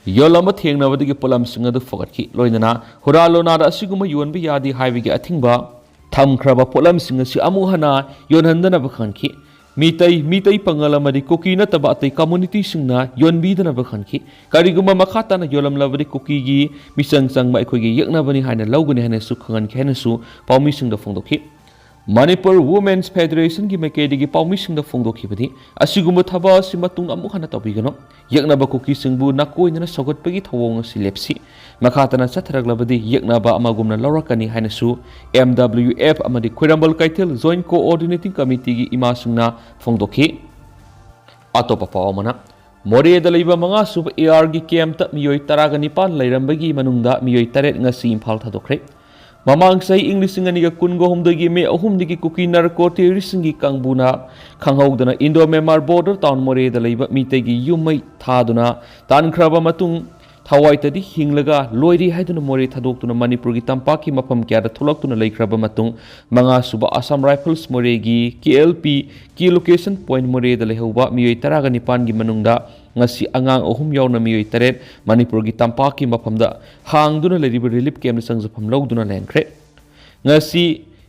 ꯌꯣꯜꯂꯝꯕ ꯊꯦꯡꯅꯕꯗꯒꯤ ꯄꯣꯠꯂꯝꯁꯤꯡ ꯑꯗꯨ ꯐꯒꯠꯈꯤ꯫ ꯂꯣꯏꯅꯅ ꯍꯨꯔꯥꯜ ꯂꯣꯅꯥꯗ ꯑꯁꯤꯒꯨꯝꯕ ꯌꯣꯟꯕ ꯌꯥꯗꯦ ꯍꯥꯏꯕꯒꯤ ꯑꯊꯤꯡꯕ ꯊꯝꯈ꯭ꯔꯕ ꯄꯣꯠꯂꯝꯁꯤꯡ ꯑꯁꯤ ꯑꯃꯨꯛ ꯍꯟꯅ ꯌꯣꯟꯍꯟꯗꯅꯕ ꯈꯪꯍꯟꯈꯤ꯫ ꯃꯤꯇꯩ, ꯃꯤꯇꯩ ꯄꯥꯉꯜ ꯑꯃꯗꯤ ꯀꯨꯀꯤ ꯅꯠꯇꯕ ꯑꯇꯩ ꯀꯝꯃꯨꯅꯤꯇꯤꯁꯤꯡꯅ ꯌꯣꯟꯕꯤꯗꯅꯕ ꯈꯪꯍꯟꯈꯤ꯫ ꯀꯔꯤꯒꯨꯝꯕ ꯃꯈꯥ ꯇꯥꯅ ꯌꯣꯜꯂꯝꯂꯕꯗꯤ ꯀꯨꯀꯤꯒꯤ ꯃꯤꯆꯪ ꯆꯪꯕ ꯑꯩꯈꯣꯏꯒꯤ ꯌꯦꯛꯅꯕꯅꯤ ꯍꯥꯏꯅ ꯂꯧꯒꯅꯤ ꯍꯥꯏꯅꯁꯨ ꯈꯪꯍꯟꯈꯤ ꯍꯥꯏꯅꯁꯨ ꯄꯥꯎꯃꯤꯁꯤꯡꯗ ꯐꯣꯡꯗꯣꯛꯈꯤ꯫ ꯃꯅꯤꯄꯨꯔ ꯋꯨꯃꯦꯟꯁ ꯐꯦꯗꯔꯦꯁꯟꯒꯤ ꯃꯥꯏꯀꯩꯗꯒꯤ ꯄꯥꯎꯃꯤꯁꯤꯡꯗ ꯐꯣꯡꯗꯣꯛꯈꯤꯕꯗꯤ, ꯑꯁꯤꯒꯨꯝꯕ ꯊꯕꯛ ꯑꯁꯤ ꯃꯇꯨꯡꯗ ꯑꯃꯨꯛ ꯍꯟꯅ ꯇꯧꯕꯤꯒꯅꯨ꯫ ꯌꯦꯛꯅꯕ ꯀꯨꯀꯤꯁꯤꯡꯕꯨ ꯅꯥꯀꯣꯏꯅꯅ ꯁꯧꯒꯠꯄꯒꯤ ꯊꯧꯑꯣꯡ ꯑꯁꯤ ꯂꯦꯞꯁꯤ꯫ ꯃꯈꯥ ꯇꯥꯅ ꯆꯠꯊꯔꯛꯂꯕꯗꯤ ꯌꯦꯛꯅꯕ ꯑꯃꯒꯨꯝꯅ ꯂꯧꯔꯛꯀꯅꯤ ꯍꯥꯏꯅꯁꯨ ꯑꯦꯝ ꯗꯕ꯭ꯂꯤꯎ ꯑꯦꯐ ꯑꯃꯗꯤ ꯈ꯭ꯋꯥꯏꯔꯝꯕꯜ ꯀꯩꯊꯦꯜ ꯖꯣꯏꯟꯠ ꯀꯣꯑꯣꯔꯗꯤꯅꯦꯇꯤꯡ ꯀꯃꯤꯇꯤꯒꯤ ꯏꯃꯥꯁꯤꯡꯅ ꯐꯣꯡꯗꯣꯛꯈꯤ꯫ ꯑꯇꯣꯞꯄ ꯄꯥꯎ ꯑꯃꯅ, ꯃꯣꯔꯦꯗ ꯂꯩꯕ ꯃꯉꯥ ꯁꯨꯕ ꯑꯦ ꯑꯥꯔꯒꯤ ꯀꯦꯝꯞꯇ ꯃꯤꯑꯣꯏ ꯇꯔꯥꯒ ꯅꯤꯄꯥꯟ ꯂꯩꯔꯝꯕꯒꯤ ꯃꯅꯨꯡꯗ ꯃꯤꯑꯣꯏ ꯇꯔꯦꯠ ꯉꯁꯤ ꯏꯝꯐꯥꯜ ꯊꯥꯗꯣꯛꯈ꯭ꯔꯦ꯫ ꯃꯃꯥꯡ ꯆꯍꯤ ꯏꯪ ꯂꯤꯁꯤꯡ ꯑꯅꯤꯒ ꯀꯨꯟꯒ ꯍꯨꯝꯗꯣꯏꯒꯤ ꯃꯦ ꯑꯍꯨꯝꯗꯒꯤ ꯀꯨꯀꯤ ꯅꯥꯔꯀꯣ ꯇꯦꯔꯣꯔꯤꯁꯁꯤꯡꯒꯤ ꯀꯥꯡꯕꯨꯅ ꯈꯪꯍꯧꯗꯅ ꯏꯟꯗꯣ ꯃ꯭ꯌꯥꯟꯃꯥꯔ ꯕꯣꯔꯗꯔ ꯇꯥꯎꯟ ꯃꯣꯔꯦꯗ ꯂꯩꯕ ꯃꯤꯇꯩꯒꯤ ꯌꯨꯝ ꯃꯩ ꯊꯥꯗꯨꯅ ꯇꯥꯟꯈ꯭ꯔꯕ ꯃꯇꯨꯡ, ꯊꯋꯥꯏꯇꯗꯤ ꯍꯤꯡꯂꯒ ꯂꯣꯏꯔꯦ ꯍꯥꯏꯗꯨꯅ ꯃꯣꯔꯦ ꯊꯥꯗꯣꯛꯇꯨꯅ ꯃꯅꯤꯄꯨꯔꯒꯤ ꯇꯝꯄꯥꯛꯀꯤ ꯃꯐꯝ ꯀꯌꯥꯗ ꯊꯣꯛꯂꯛꯇꯨꯅ ꯂꯩꯈ꯭ꯔꯕ ꯃꯇꯨꯡ, ꯃꯉꯥ ꯁꯨꯕ ꯑꯁꯥꯝ ꯔꯥꯏꯐꯜꯁ ꯃꯣꯔꯦꯒꯤ ꯀꯦ ꯑꯦꯜ ꯄꯤ ꯀꯤ ꯂꯣꯀꯦꯁꯟ ꯄꯣꯏꯟꯠ ꯃꯣꯔꯦꯗ ꯂꯩꯍꯧꯕ ꯃꯤꯑꯣꯏ ꯇꯔꯥꯒ ꯅꯤꯄꯥꯟꯒꯤ ꯃꯅꯨꯡꯗ ꯉꯁꯤ ꯑꯉꯥꯡ ꯑꯍꯨꯝ ꯌꯥꯎꯅ ꯃꯤꯑꯣꯏ ꯇꯔꯦꯠ ꯃꯅꯤꯄꯨꯔꯒꯤ ꯇꯝꯄꯥꯛꯀꯤ ꯃꯐꯝꯗ ꯍꯥꯡꯗꯨꯅ ꯂꯩꯔꯤꯕ ꯔꯤꯂꯤꯐ ꯀꯦꯝꯞꯇ ꯆꯪꯖꯐꯝ ꯂꯧꯗꯨꯅ ꯂꯩꯈ꯭ꯔꯦ꯫ ꯉꯁꯤ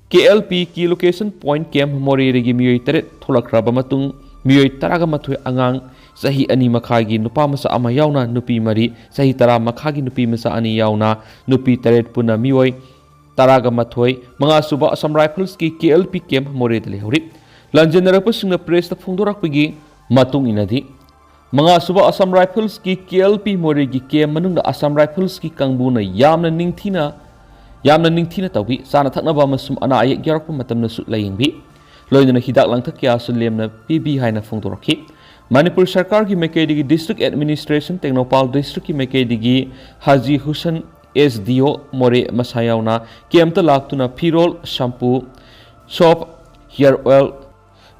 ꯀꯦ ꯑꯦꯜ ꯄꯤ ꯀꯤ ꯂꯣꯀꯦꯁꯟ ꯄꯣꯏꯟꯠ ꯀꯦꯝꯞ ꯃꯣꯔꯦꯗꯒꯤ ꯃꯤꯑꯣꯏ ꯇꯔꯦꯠ ꯊꯣꯛꯂꯛꯈ꯭ꯔꯕ ꯃꯇꯨꯡ, ꯃꯤꯑꯣꯏ ꯇꯔꯥꯒ ꯃꯥꯊꯣꯏ ꯑꯉꯥꯡ ꯆꯍꯤ ꯑꯅꯤ ꯃꯈꯥꯏꯒꯤ ꯅꯨꯄꯥ ꯃꯆꯥ ꯑꯃ ꯌꯥꯎꯅ ꯅꯨꯄꯤ ꯃꯔꯤ, ꯆꯍꯤ ꯇꯔꯥ ꯃꯈꯥꯒꯤ ꯅꯨꯄꯤ ꯃꯆꯥ ꯑꯅꯤ ꯌꯥꯎꯅ ꯅꯨꯄꯤ ꯇꯔꯦꯠ ꯄꯨꯟꯅ ꯃꯤꯑꯣꯏ ꯇꯔꯥꯒ ꯃꯥꯊꯣꯏ, ꯃꯉꯥ ꯁꯨꯕ ꯑꯁꯥꯝ ꯔꯥꯏꯐꯜꯁꯀꯤ ꯀꯦ ꯑꯦꯜ ꯄꯤ ꯀꯦꯝꯞ ꯃꯣꯔꯦꯗ ꯂꯩꯍꯧꯔꯤ꯫ ꯂꯝꯖꯤꯟꯅꯔꯛꯄꯁꯤꯡꯅ ꯄ꯭ꯔꯦꯁꯇ ꯐꯣꯡꯗꯣꯔꯛꯄꯒꯤ ꯃꯇꯨꯡ ꯏꯟꯅꯗꯤ, ꯃꯉꯥ ꯁꯨꯕ ꯑꯁꯥꯝ ꯔꯥꯏꯐꯜꯁꯀꯤ ꯀꯦ ꯑꯦꯜ ꯄꯤ ꯃꯣꯔꯦꯒꯤ ꯀꯦꯝꯞ ꯃꯅꯨꯡꯗ ꯑꯁꯥꯝ ꯔꯥꯏꯐꯜꯁꯀꯤ ꯀꯥꯡꯕꯨꯅ ꯌꯥꯝꯅ ꯅꯤꯡꯊꯤꯅ, ꯌꯥꯝꯅ ꯅꯤꯡꯊꯤꯅ ꯇꯧꯕꯤ꯫ ꯆꯥꯅ ꯊꯛꯅꯕ ꯑꯃꯁꯨꯡ ꯑꯅꯥ ꯑꯌꯦꯛ ꯌꯥꯎꯔꯛꯄ ꯃꯇꯝꯗꯁꯨ ꯂꯥꯌꯦꯡꯕꯤ꯫ ꯂꯣꯏꯅꯅ ꯍꯤꯗꯥꯛ ꯂꯥꯡꯊꯛ ꯀꯌꯥꯁꯨ ꯂꯦꯝꯅ ꯄꯤꯕꯤ ꯍꯥꯏꯅ ꯐꯣꯡꯗꯣꯔꯛꯈꯤ꯫ ꯃꯅꯤꯄꯨꯔ ꯁꯔꯀꯥꯔꯒꯤ ꯃꯥꯏꯀꯩꯗꯒꯤ ꯗꯤꯁꯇ꯭ꯔꯤꯛ ꯑꯦꯗꯃꯤꯅꯤꯁꯇ꯭ꯔꯦꯁꯟ ꯇꯦꯡꯅꯧꯄꯥꯜ ꯗꯤꯁꯇ꯭ꯔꯤꯛꯀꯤ ꯃꯥꯏꯀꯩꯗꯒꯤ ꯍꯥꯖꯤ ꯍꯨꯁꯦꯟ ꯑꯦꯁ ꯗꯤ ꯑꯣ ꯃꯣꯔꯦ ꯃꯁꯥ ꯌꯥꯎꯅ ꯀꯦꯝꯞꯇ ꯂꯥꯛꯇꯨꯅ ꯐꯤꯔꯣꯜ, ꯁꯝꯄꯨ, ꯁꯣꯞ, ꯍꯤꯌꯔ ꯑꯣꯏꯜ,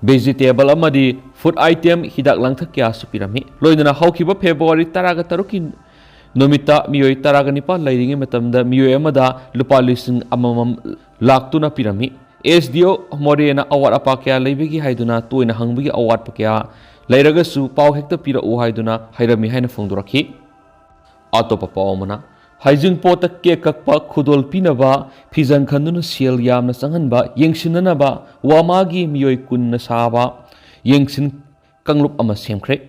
ꯚꯦꯖꯤꯇꯦꯕꯜ ꯑꯃꯗꯤ ꯐꯨꯗ ꯑꯥꯏꯇꯦꯝ, ꯍꯤꯗꯥꯛ ꯂꯥꯡꯊꯛ ꯀꯌꯥꯁꯨ ꯄꯤꯔꯝꯃꯤ꯫ ꯂꯣꯏꯅꯅ ꯍꯧꯈꯤꯕ ꯐꯦꯕ꯭ꯔꯨꯋꯥꯔꯤ ꯇꯔꯥꯒ ꯇꯔꯨꯛꯀꯤ ꯅꯨꯃꯤꯠꯇ ꯃꯤꯑꯣꯏ ꯇꯔꯥꯒ ꯅꯤꯄꯥꯟ ꯂꯩꯔꯤꯉꯩ ꯃꯇꯝꯗ ꯃꯤꯑꯣꯏ ꯑꯃꯗ ꯂꯨꯄꯥ ꯂꯤꯁꯤꯡ ꯑꯃꯃꯝ ꯂꯥꯛꯇꯨꯅ ꯄꯤꯔꯝꯃꯤ꯫ ꯑꯦꯁ ꯗꯤ ꯑꯣ ꯃꯣꯔꯦꯅ ꯑꯋꯥꯠ ꯑꯄꯥ ꯀꯌꯥ ꯂꯩꯕꯒꯦ ꯍꯥꯏꯗꯨꯅ ꯇꯣꯏꯅ ꯍꯪꯕꯒꯤ ꯑꯋꯥꯠꯄ ꯀꯌꯥ ꯂꯩꯔꯒꯁꯨ ꯄꯥꯎ ꯍꯦꯛꯇ ꯄꯤꯔꯛꯎ ꯍꯥꯏꯗꯨꯅ ꯍꯥꯏꯔꯝꯃꯤ ꯍꯥꯏꯅ ꯐꯣꯡꯗꯣꯔꯛꯈꯤ꯫ ꯑꯇꯣꯞꯄ ꯄꯥꯎ ꯑꯃꯅ, ꯍꯩꯖꯤꯡꯄꯣꯠꯇ ꯀꯦꯛ ꯀꯛꯄ, ꯈꯨꯗꯣꯜ ꯄꯤꯅꯕ, ꯐꯤꯖꯪ ꯈꯟꯗꯨꯅ ꯁꯦꯜ ꯌꯥꯝꯅ ꯆꯪꯍꯟꯕ, ꯌꯦꯡꯁꯤꯟꯅꯅꯕ ꯋꯥꯃꯥꯒꯤ ꯃꯤꯑꯣꯏ ꯀꯨꯟꯅ ꯁꯥꯕ ꯌꯦꯡꯁꯤꯟ ꯀꯥꯡꯂꯨꯞ ꯑꯃ ꯁꯦꯝꯈ꯭ꯔꯦ꯫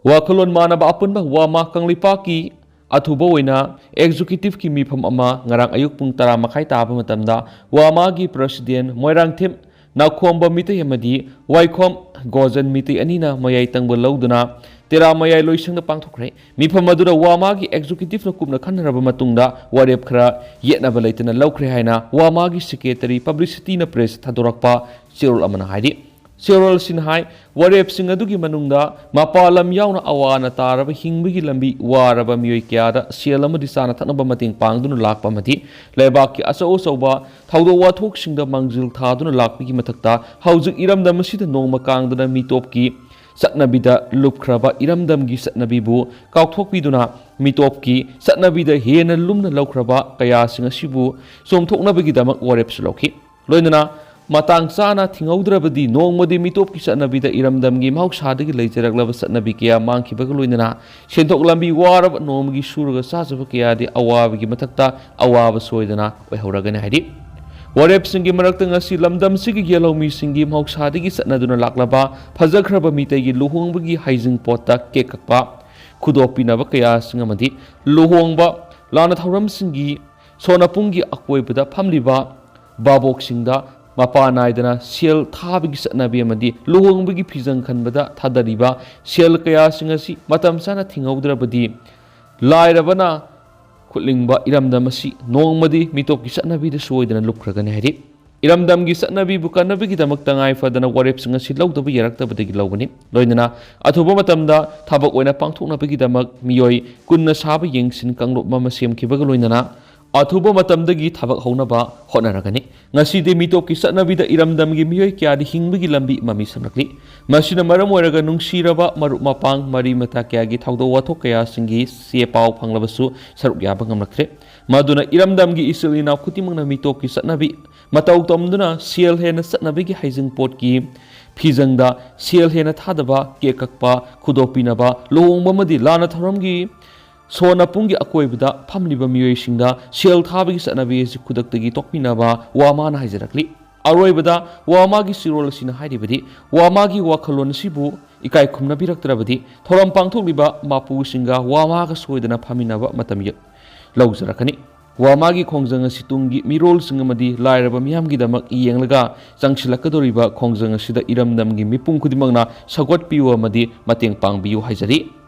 ꯋꯥꯈꯜꯂꯣꯟ ꯃꯥꯟꯅꯕ ꯑꯄꯨꯟꯕ ꯋꯥꯃꯥ ꯀꯪꯂꯩꯄꯥꯛꯀꯤ ꯑꯊꯨꯕ ꯑꯣꯏꯅ ꯑꯦꯛꯖꯤꯀ꯭ꯌꯨꯇꯤꯚꯀꯤ ꯃꯤꯐꯝ ꯑꯃ ꯉꯔꯥꯡ ꯑꯌꯨꯛ ꯄꯨꯡ ꯇꯔꯥ ꯃꯈꯥꯏ ꯇꯥꯕ ꯃꯇꯝꯗ ꯋꯥꯃꯥꯒꯤ ꯄ꯭ꯔꯁꯤꯗꯦꯟ ꯃꯣꯏꯔꯥꯡꯊꯦꯝ ꯅꯥꯎꯈꯣꯝꯕ ꯃꯤꯇꯩ ꯑꯃꯗꯤ ꯋꯥꯏꯈꯣꯝ ꯒꯣꯖꯟ ꯃꯤꯇꯩ ꯑꯅꯤꯅ ꯃꯌꯥꯏ ꯇꯪꯕ ꯂꯧꯗꯨꯅ ꯇꯦꯔꯥ ꯃꯌꯥꯏ ꯂꯣꯏꯁꯪꯗ ꯄꯥꯡꯊꯣꯛꯈ꯭ꯔꯦ꯫ ꯃꯤꯐꯝ ꯑꯗꯨꯗ ꯋꯥꯃꯥꯒꯤ ꯑꯦꯛꯖꯤꯀ꯭ꯌꯨꯇꯤꯚꯅ ꯀꯨꯞꯅ ꯈꯟꯅꯔꯕ ꯃꯇꯨꯡꯗ ꯋꯥꯔꯦꯞ ꯈꯔ ꯌꯦꯠꯅꯕ ꯂꯩꯇꯅ ꯂꯧꯈ꯭ꯔꯦ ꯍꯥꯏꯅ ꯋꯥꯃꯥꯒꯤ ꯁꯦꯀ꯭ꯔꯦꯇꯔꯤ ꯄꯕ꯭ꯂꯤꯁꯤꯇꯤꯅ ꯄ꯭ꯔꯦꯁ ꯊꯥꯗꯣꯔꯛꯄ ꯆꯦꯔꯣꯜ ꯑꯃꯅ ꯍꯥꯏꯔꯤ꯫ ꯁꯦꯔꯣꯜꯁꯤꯅ ꯍꯥꯏ, ꯋꯥꯔꯦꯞꯁꯤꯡ ꯑꯗꯨꯒꯤ ꯃꯅꯨꯡꯗ ꯃꯄꯥꯟ ꯂꯝ ꯌꯥꯎꯅ ꯑꯋꯥ ꯑꯅꯥ ꯇꯥꯔꯕ, ꯍꯤꯡꯕꯒꯤ ꯂꯝꯕꯤ ꯋꯥꯔꯕ ꯃꯤꯑꯣꯏ ꯀꯌꯥꯗ ꯁꯦꯜ ꯑꯃꯗꯤ ꯆꯥꯅ ꯊꯛꯅꯕ ꯃꯇꯦꯡ ꯄꯥꯡꯗꯨꯅ ꯂꯥꯛꯄ ꯑꯃꯗꯤ ꯂꯩꯕꯥꯛꯀꯤ ꯑꯆꯧ ꯑꯆꯧꯕ ꯊꯧꯗꯣꯛ ꯋꯥꯊꯣꯛꯁꯤꯡꯗ ꯃꯥꯡꯖꯤꯜ ꯊꯥꯗꯨꯅ ꯂꯥꯛꯄꯒꯤ ꯃꯊꯛꯇ ꯍꯧꯖꯤꯛ ꯏꯔꯝꯗꯝ ꯑꯁꯤꯗ ꯅꯣꯡꯃ ꯀꯥꯡꯗꯅ ꯃꯤꯇꯣꯞꯀꯤ ꯆꯠꯅꯕꯤꯗ ꯂꯨꯞꯈ꯭ꯔꯕ ꯏꯔꯝꯗꯝꯒꯤ ꯆꯠꯅꯕꯤꯕꯨ ꯀꯥꯎꯊꯣꯛꯄꯤꯗꯨꯅ ꯃꯤꯇꯣꯞꯀꯤ ꯆꯠꯅꯕꯤꯗ ꯍꯦꯟꯅ ꯂꯨꯝꯅ ꯂꯧꯈ꯭ꯔꯕ ꯀꯌꯥꯁꯤꯡ ꯑꯁꯤꯕꯨ ꯆꯨꯝꯊꯣꯛꯅꯕꯒꯤꯗꯃꯛ ꯋꯥꯔꯦꯞꯁꯨ ꯂꯧꯈꯤ꯫ ꯂꯣꯏꯅꯅ ꯃꯇꯥꯡ ꯆꯥꯅ ꯊꯤꯡꯍꯧꯗ꯭ꯔꯕꯗꯤ ꯅꯣꯡꯃꯗꯤ ꯃꯤꯇꯣꯞꯀꯤ ꯆꯠꯅꯕꯤꯗ ꯏꯔꯝꯗꯝꯒꯤ ꯃꯍꯧꯁꯥꯗꯒꯤ ꯂꯩꯖꯔꯛꯂꯕ ꯆꯠꯅꯕꯤ ꯀꯌꯥ ꯃꯥꯡꯈꯤꯕꯒ ꯂꯣꯏꯅꯅ ꯁꯦꯟꯊꯣꯛ ꯂꯝꯕꯤ ꯋꯥꯔꯕ ꯅꯣꯡꯃꯒꯤ ꯁꯨꯔꯒ ꯆꯥꯖꯕ ꯀꯌꯥꯗꯤ ꯑꯋꯥꯕꯒꯤ ꯃꯊꯛꯇ ꯑꯋꯥꯕ ꯁꯣꯏꯗꯅ ꯑꯣꯏꯍꯧꯔꯒꯅꯤ ꯍꯥꯏꯔꯤ꯫ ꯋꯥꯔꯦꯞꯁꯤꯡꯒꯤ ꯃꯔꯛꯇ ꯉꯁꯤ ꯂꯝꯗꯝꯁꯤꯒꯤ ꯌꯦꯜꯍꯧꯃꯤꯁꯤꯡꯒꯤ ꯃꯍꯧꯁꯥꯗꯒꯤ ꯆꯠꯅꯗꯨꯅ ꯂꯥꯛꯂꯕ ꯐꯖꯈ꯭ꯔꯕ ꯃꯤꯇꯩꯒꯤ ꯂꯨꯍꯣꯡꯕꯒꯤ ꯍꯩꯖꯤꯡꯄꯣꯠꯇ ꯀꯦꯛ ꯀꯛꯄ, ꯈꯨꯗꯣꯞ ꯄꯤꯅꯕ ꯀꯌꯥꯁꯤꯡ ꯑꯃꯗꯤ ꯂꯨꯍꯣꯡꯕ ꯂꯥꯟꯅ ꯊꯧꯔꯝꯁꯤꯡꯒꯤ ꯁꯣꯅꯄꯨꯡꯒꯤ ꯑꯀꯣꯏꯕꯗ ꯐꯝꯂꯤꯕ ꯚꯥꯕꯣꯛꯁꯤꯡꯗ ꯃꯄꯥ ꯅꯥꯏꯗꯅ ꯁꯦꯜ ꯊꯥꯕꯒꯤ ꯆꯠꯅꯕꯤ ꯑꯃꯗꯤ ꯂꯨꯍꯣꯡꯕꯒꯤ ꯐꯤꯖꯪ ꯈꯟꯕꯗ ꯊꯥꯗꯔꯤꯕ ꯁꯦꯜ ꯀꯌꯥꯁꯤꯡ ꯑꯁꯤ ꯃꯇꯝ ꯆꯥꯅ ꯊꯤꯡꯍꯧꯗ꯭ꯔꯕꯗꯤ ꯂꯥꯏꯔꯕꯅ ꯈꯨꯠꯂꯤꯡꯕ ꯏꯔꯝꯗꯝ ꯑꯁꯤ ꯅꯣꯡꯃꯗꯤ ꯃꯤꯇꯣꯞꯀꯤ ꯆꯠꯅꯕꯤꯗ ꯁꯣꯏꯗꯅ ꯂꯨꯞꯈ꯭ꯔꯒꯅꯤ ꯍꯥꯏꯔꯤ꯫ ꯏꯔꯝꯗꯝꯒꯤ ꯆꯠꯅꯕꯤꯕꯨ ꯀꯟꯅꯕꯒꯤꯗꯃꯛ ꯇꯉꯥꯏ ꯐꯗꯅ ꯋꯥꯔꯦꯞꯁꯤꯡ ꯑꯁꯤ ꯂꯧꯗꯕ ꯌꯥꯔꯛꯇꯕꯗꯒꯤ ꯂꯧꯕꯅꯤ꯫ ꯂꯣꯏꯅꯅ ꯑꯊꯨꯕ ꯃꯇꯝꯗ ꯊꯕꯛ ꯑꯣꯏꯅ ꯄꯥꯡꯊꯣꯛꯅꯕꯒꯤꯗꯃꯛ ꯃꯤꯑꯣꯏ ꯀꯨꯟꯅ ꯁꯥꯕ ꯌꯦꯡꯁꯤꯟ ꯀꯥꯡꯂꯨꯞ ꯑꯃ ꯁꯦꯝꯈꯤꯕꯒ ꯂꯣꯏꯅꯅ ꯑꯊꯨꯕ ꯃꯇꯝꯗꯒꯤ ꯊꯕꯛ ꯍꯧꯅꯕ ꯍꯣꯠꯅꯔꯒꯅꯤ꯫ ꯉꯁꯤꯗꯤ ꯃꯤꯇꯣꯞꯀꯤ ꯆꯠꯅꯕꯤꯗ ꯏꯔꯝꯗꯝꯒꯤ ꯃꯤꯑꯣꯏ ꯀꯌꯥꯗꯤ ꯍꯤꯡꯕꯒꯤ ꯂꯝꯕꯤ ꯃꯃꯤ ꯁꯦꯝꯂꯛꯂꯤ꯫ ꯃꯁꯤꯅ ꯃꯔꯝ ꯑꯣꯏꯔꯒ ꯅꯨꯡꯁꯤꯔꯕ ꯃꯔꯨꯞ ꯃꯄꯥꯡ, ꯃꯔꯤ ꯃꯇꯥ ꯀꯌꯥꯒꯤ ꯊꯧꯗꯣꯛ ꯋꯥꯊꯣꯛ ꯀꯌꯥꯁꯤꯡꯒꯤ ꯆꯦ ꯄꯥꯎ ꯐꯪꯂꯕꯁꯨ ꯁꯔꯨꯛ ꯌꯥꯕ ꯉꯝꯂꯛꯇ꯭ꯔꯦ꯫ ꯃꯗꯨꯅ ꯏꯔꯝꯗꯝꯒꯤ ꯏꯆꯤꯜ ꯏꯅꯥꯎ ꯈꯨꯗꯤꯡꯃꯛꯅ ꯃꯤꯇꯣꯞꯀꯤ ꯆꯠꯅꯕꯤ ꯃꯇꯧ ꯇꯝꯗꯨꯅ ꯁꯦꯜ ꯍꯦꯟꯅ ꯆꯠꯅꯕꯒꯤ ꯍꯩꯖꯤꯡꯄꯣꯠꯀꯤ ꯐꯤꯖꯪꯗ ꯁꯦꯜ ꯍꯦꯟꯅ ꯊꯥꯗꯕ, ꯀꯦꯛ ꯀꯛꯄ, ꯈꯨꯗꯣꯞ ꯄꯤꯅꯕ, ꯂꯨꯍꯣꯡꯕ ꯑꯃꯗꯤ ꯂꯥꯟꯅ ꯊꯧꯔꯝꯒꯤ ꯁꯣꯅꯄꯨꯡꯒꯤ ꯑꯀꯣꯏꯕꯗ ꯐꯝꯂꯤꯕ ꯃꯤꯑꯣꯏꯁꯤꯡꯗ ꯁꯦꯜ ꯊꯥꯕꯒꯤ ꯆꯠꯅꯕꯤ ꯑꯁꯤ ꯈꯨꯗꯛꯇꯒꯤ ꯇꯣꯛꯄꯤꯅꯕ ꯋꯥꯃꯥꯅ ꯍꯥꯏꯖꯔꯛꯂꯤ꯫ ꯑꯔꯣꯏꯕꯗ ꯋꯥꯃꯥꯒꯤ ꯆꯤꯔꯣꯜ ꯑꯁꯤꯅ ꯍꯥꯏꯔꯤꯕꯗꯤ, ꯋꯥꯃꯥꯒꯤ ꯋꯥꯈꯜꯂꯣꯟ ꯑꯁꯤꯕꯨ ꯏꯀꯥꯏ ꯈꯨꯝꯅꯕꯤꯔꯛꯇ꯭ꯔꯕꯗꯤ ꯊꯧꯔꯝ ꯄꯥꯡꯊꯣꯛꯂꯤꯕ ꯃꯄꯨꯁꯤꯡꯒ ꯋꯥꯃꯥꯒ ꯁꯣꯏꯗꯅ ꯐꯝꯃꯤꯟꯅꯕ ꯃꯇꯝ ꯌ-, ꯂꯧꯖꯔꯛꯀꯅꯤ꯫ ꯋꯥꯃꯥꯒꯤ ꯈꯣꯡꯖꯪ ꯑꯁꯤ ꯇꯨꯡꯒꯤ ꯃꯤꯔꯣꯜꯁꯤꯡ ꯑꯃꯗꯤ ꯂꯥꯏꯔꯕ ꯃꯤꯌꯥꯝꯒꯤꯗꯃꯛ ꯌꯦꯡꯂꯒ ꯆꯪꯁꯤꯜꯂꯛꯀꯗꯧꯔꯤꯕ ꯈꯣꯡꯖꯪ ꯑꯁꯤꯗ ꯏꯔꯝꯗꯝꯒꯤ ꯃꯤꯄꯨꯝ ꯈꯨꯗꯤꯡꯃꯛꯅ ꯁꯧꯒꯠꯄꯤꯌꯨ ꯑꯃꯗꯤ ꯃꯇꯦꯡ ꯄꯥꯡꯕꯤꯌꯨ ꯍꯥꯏꯖꯔꯤ꯫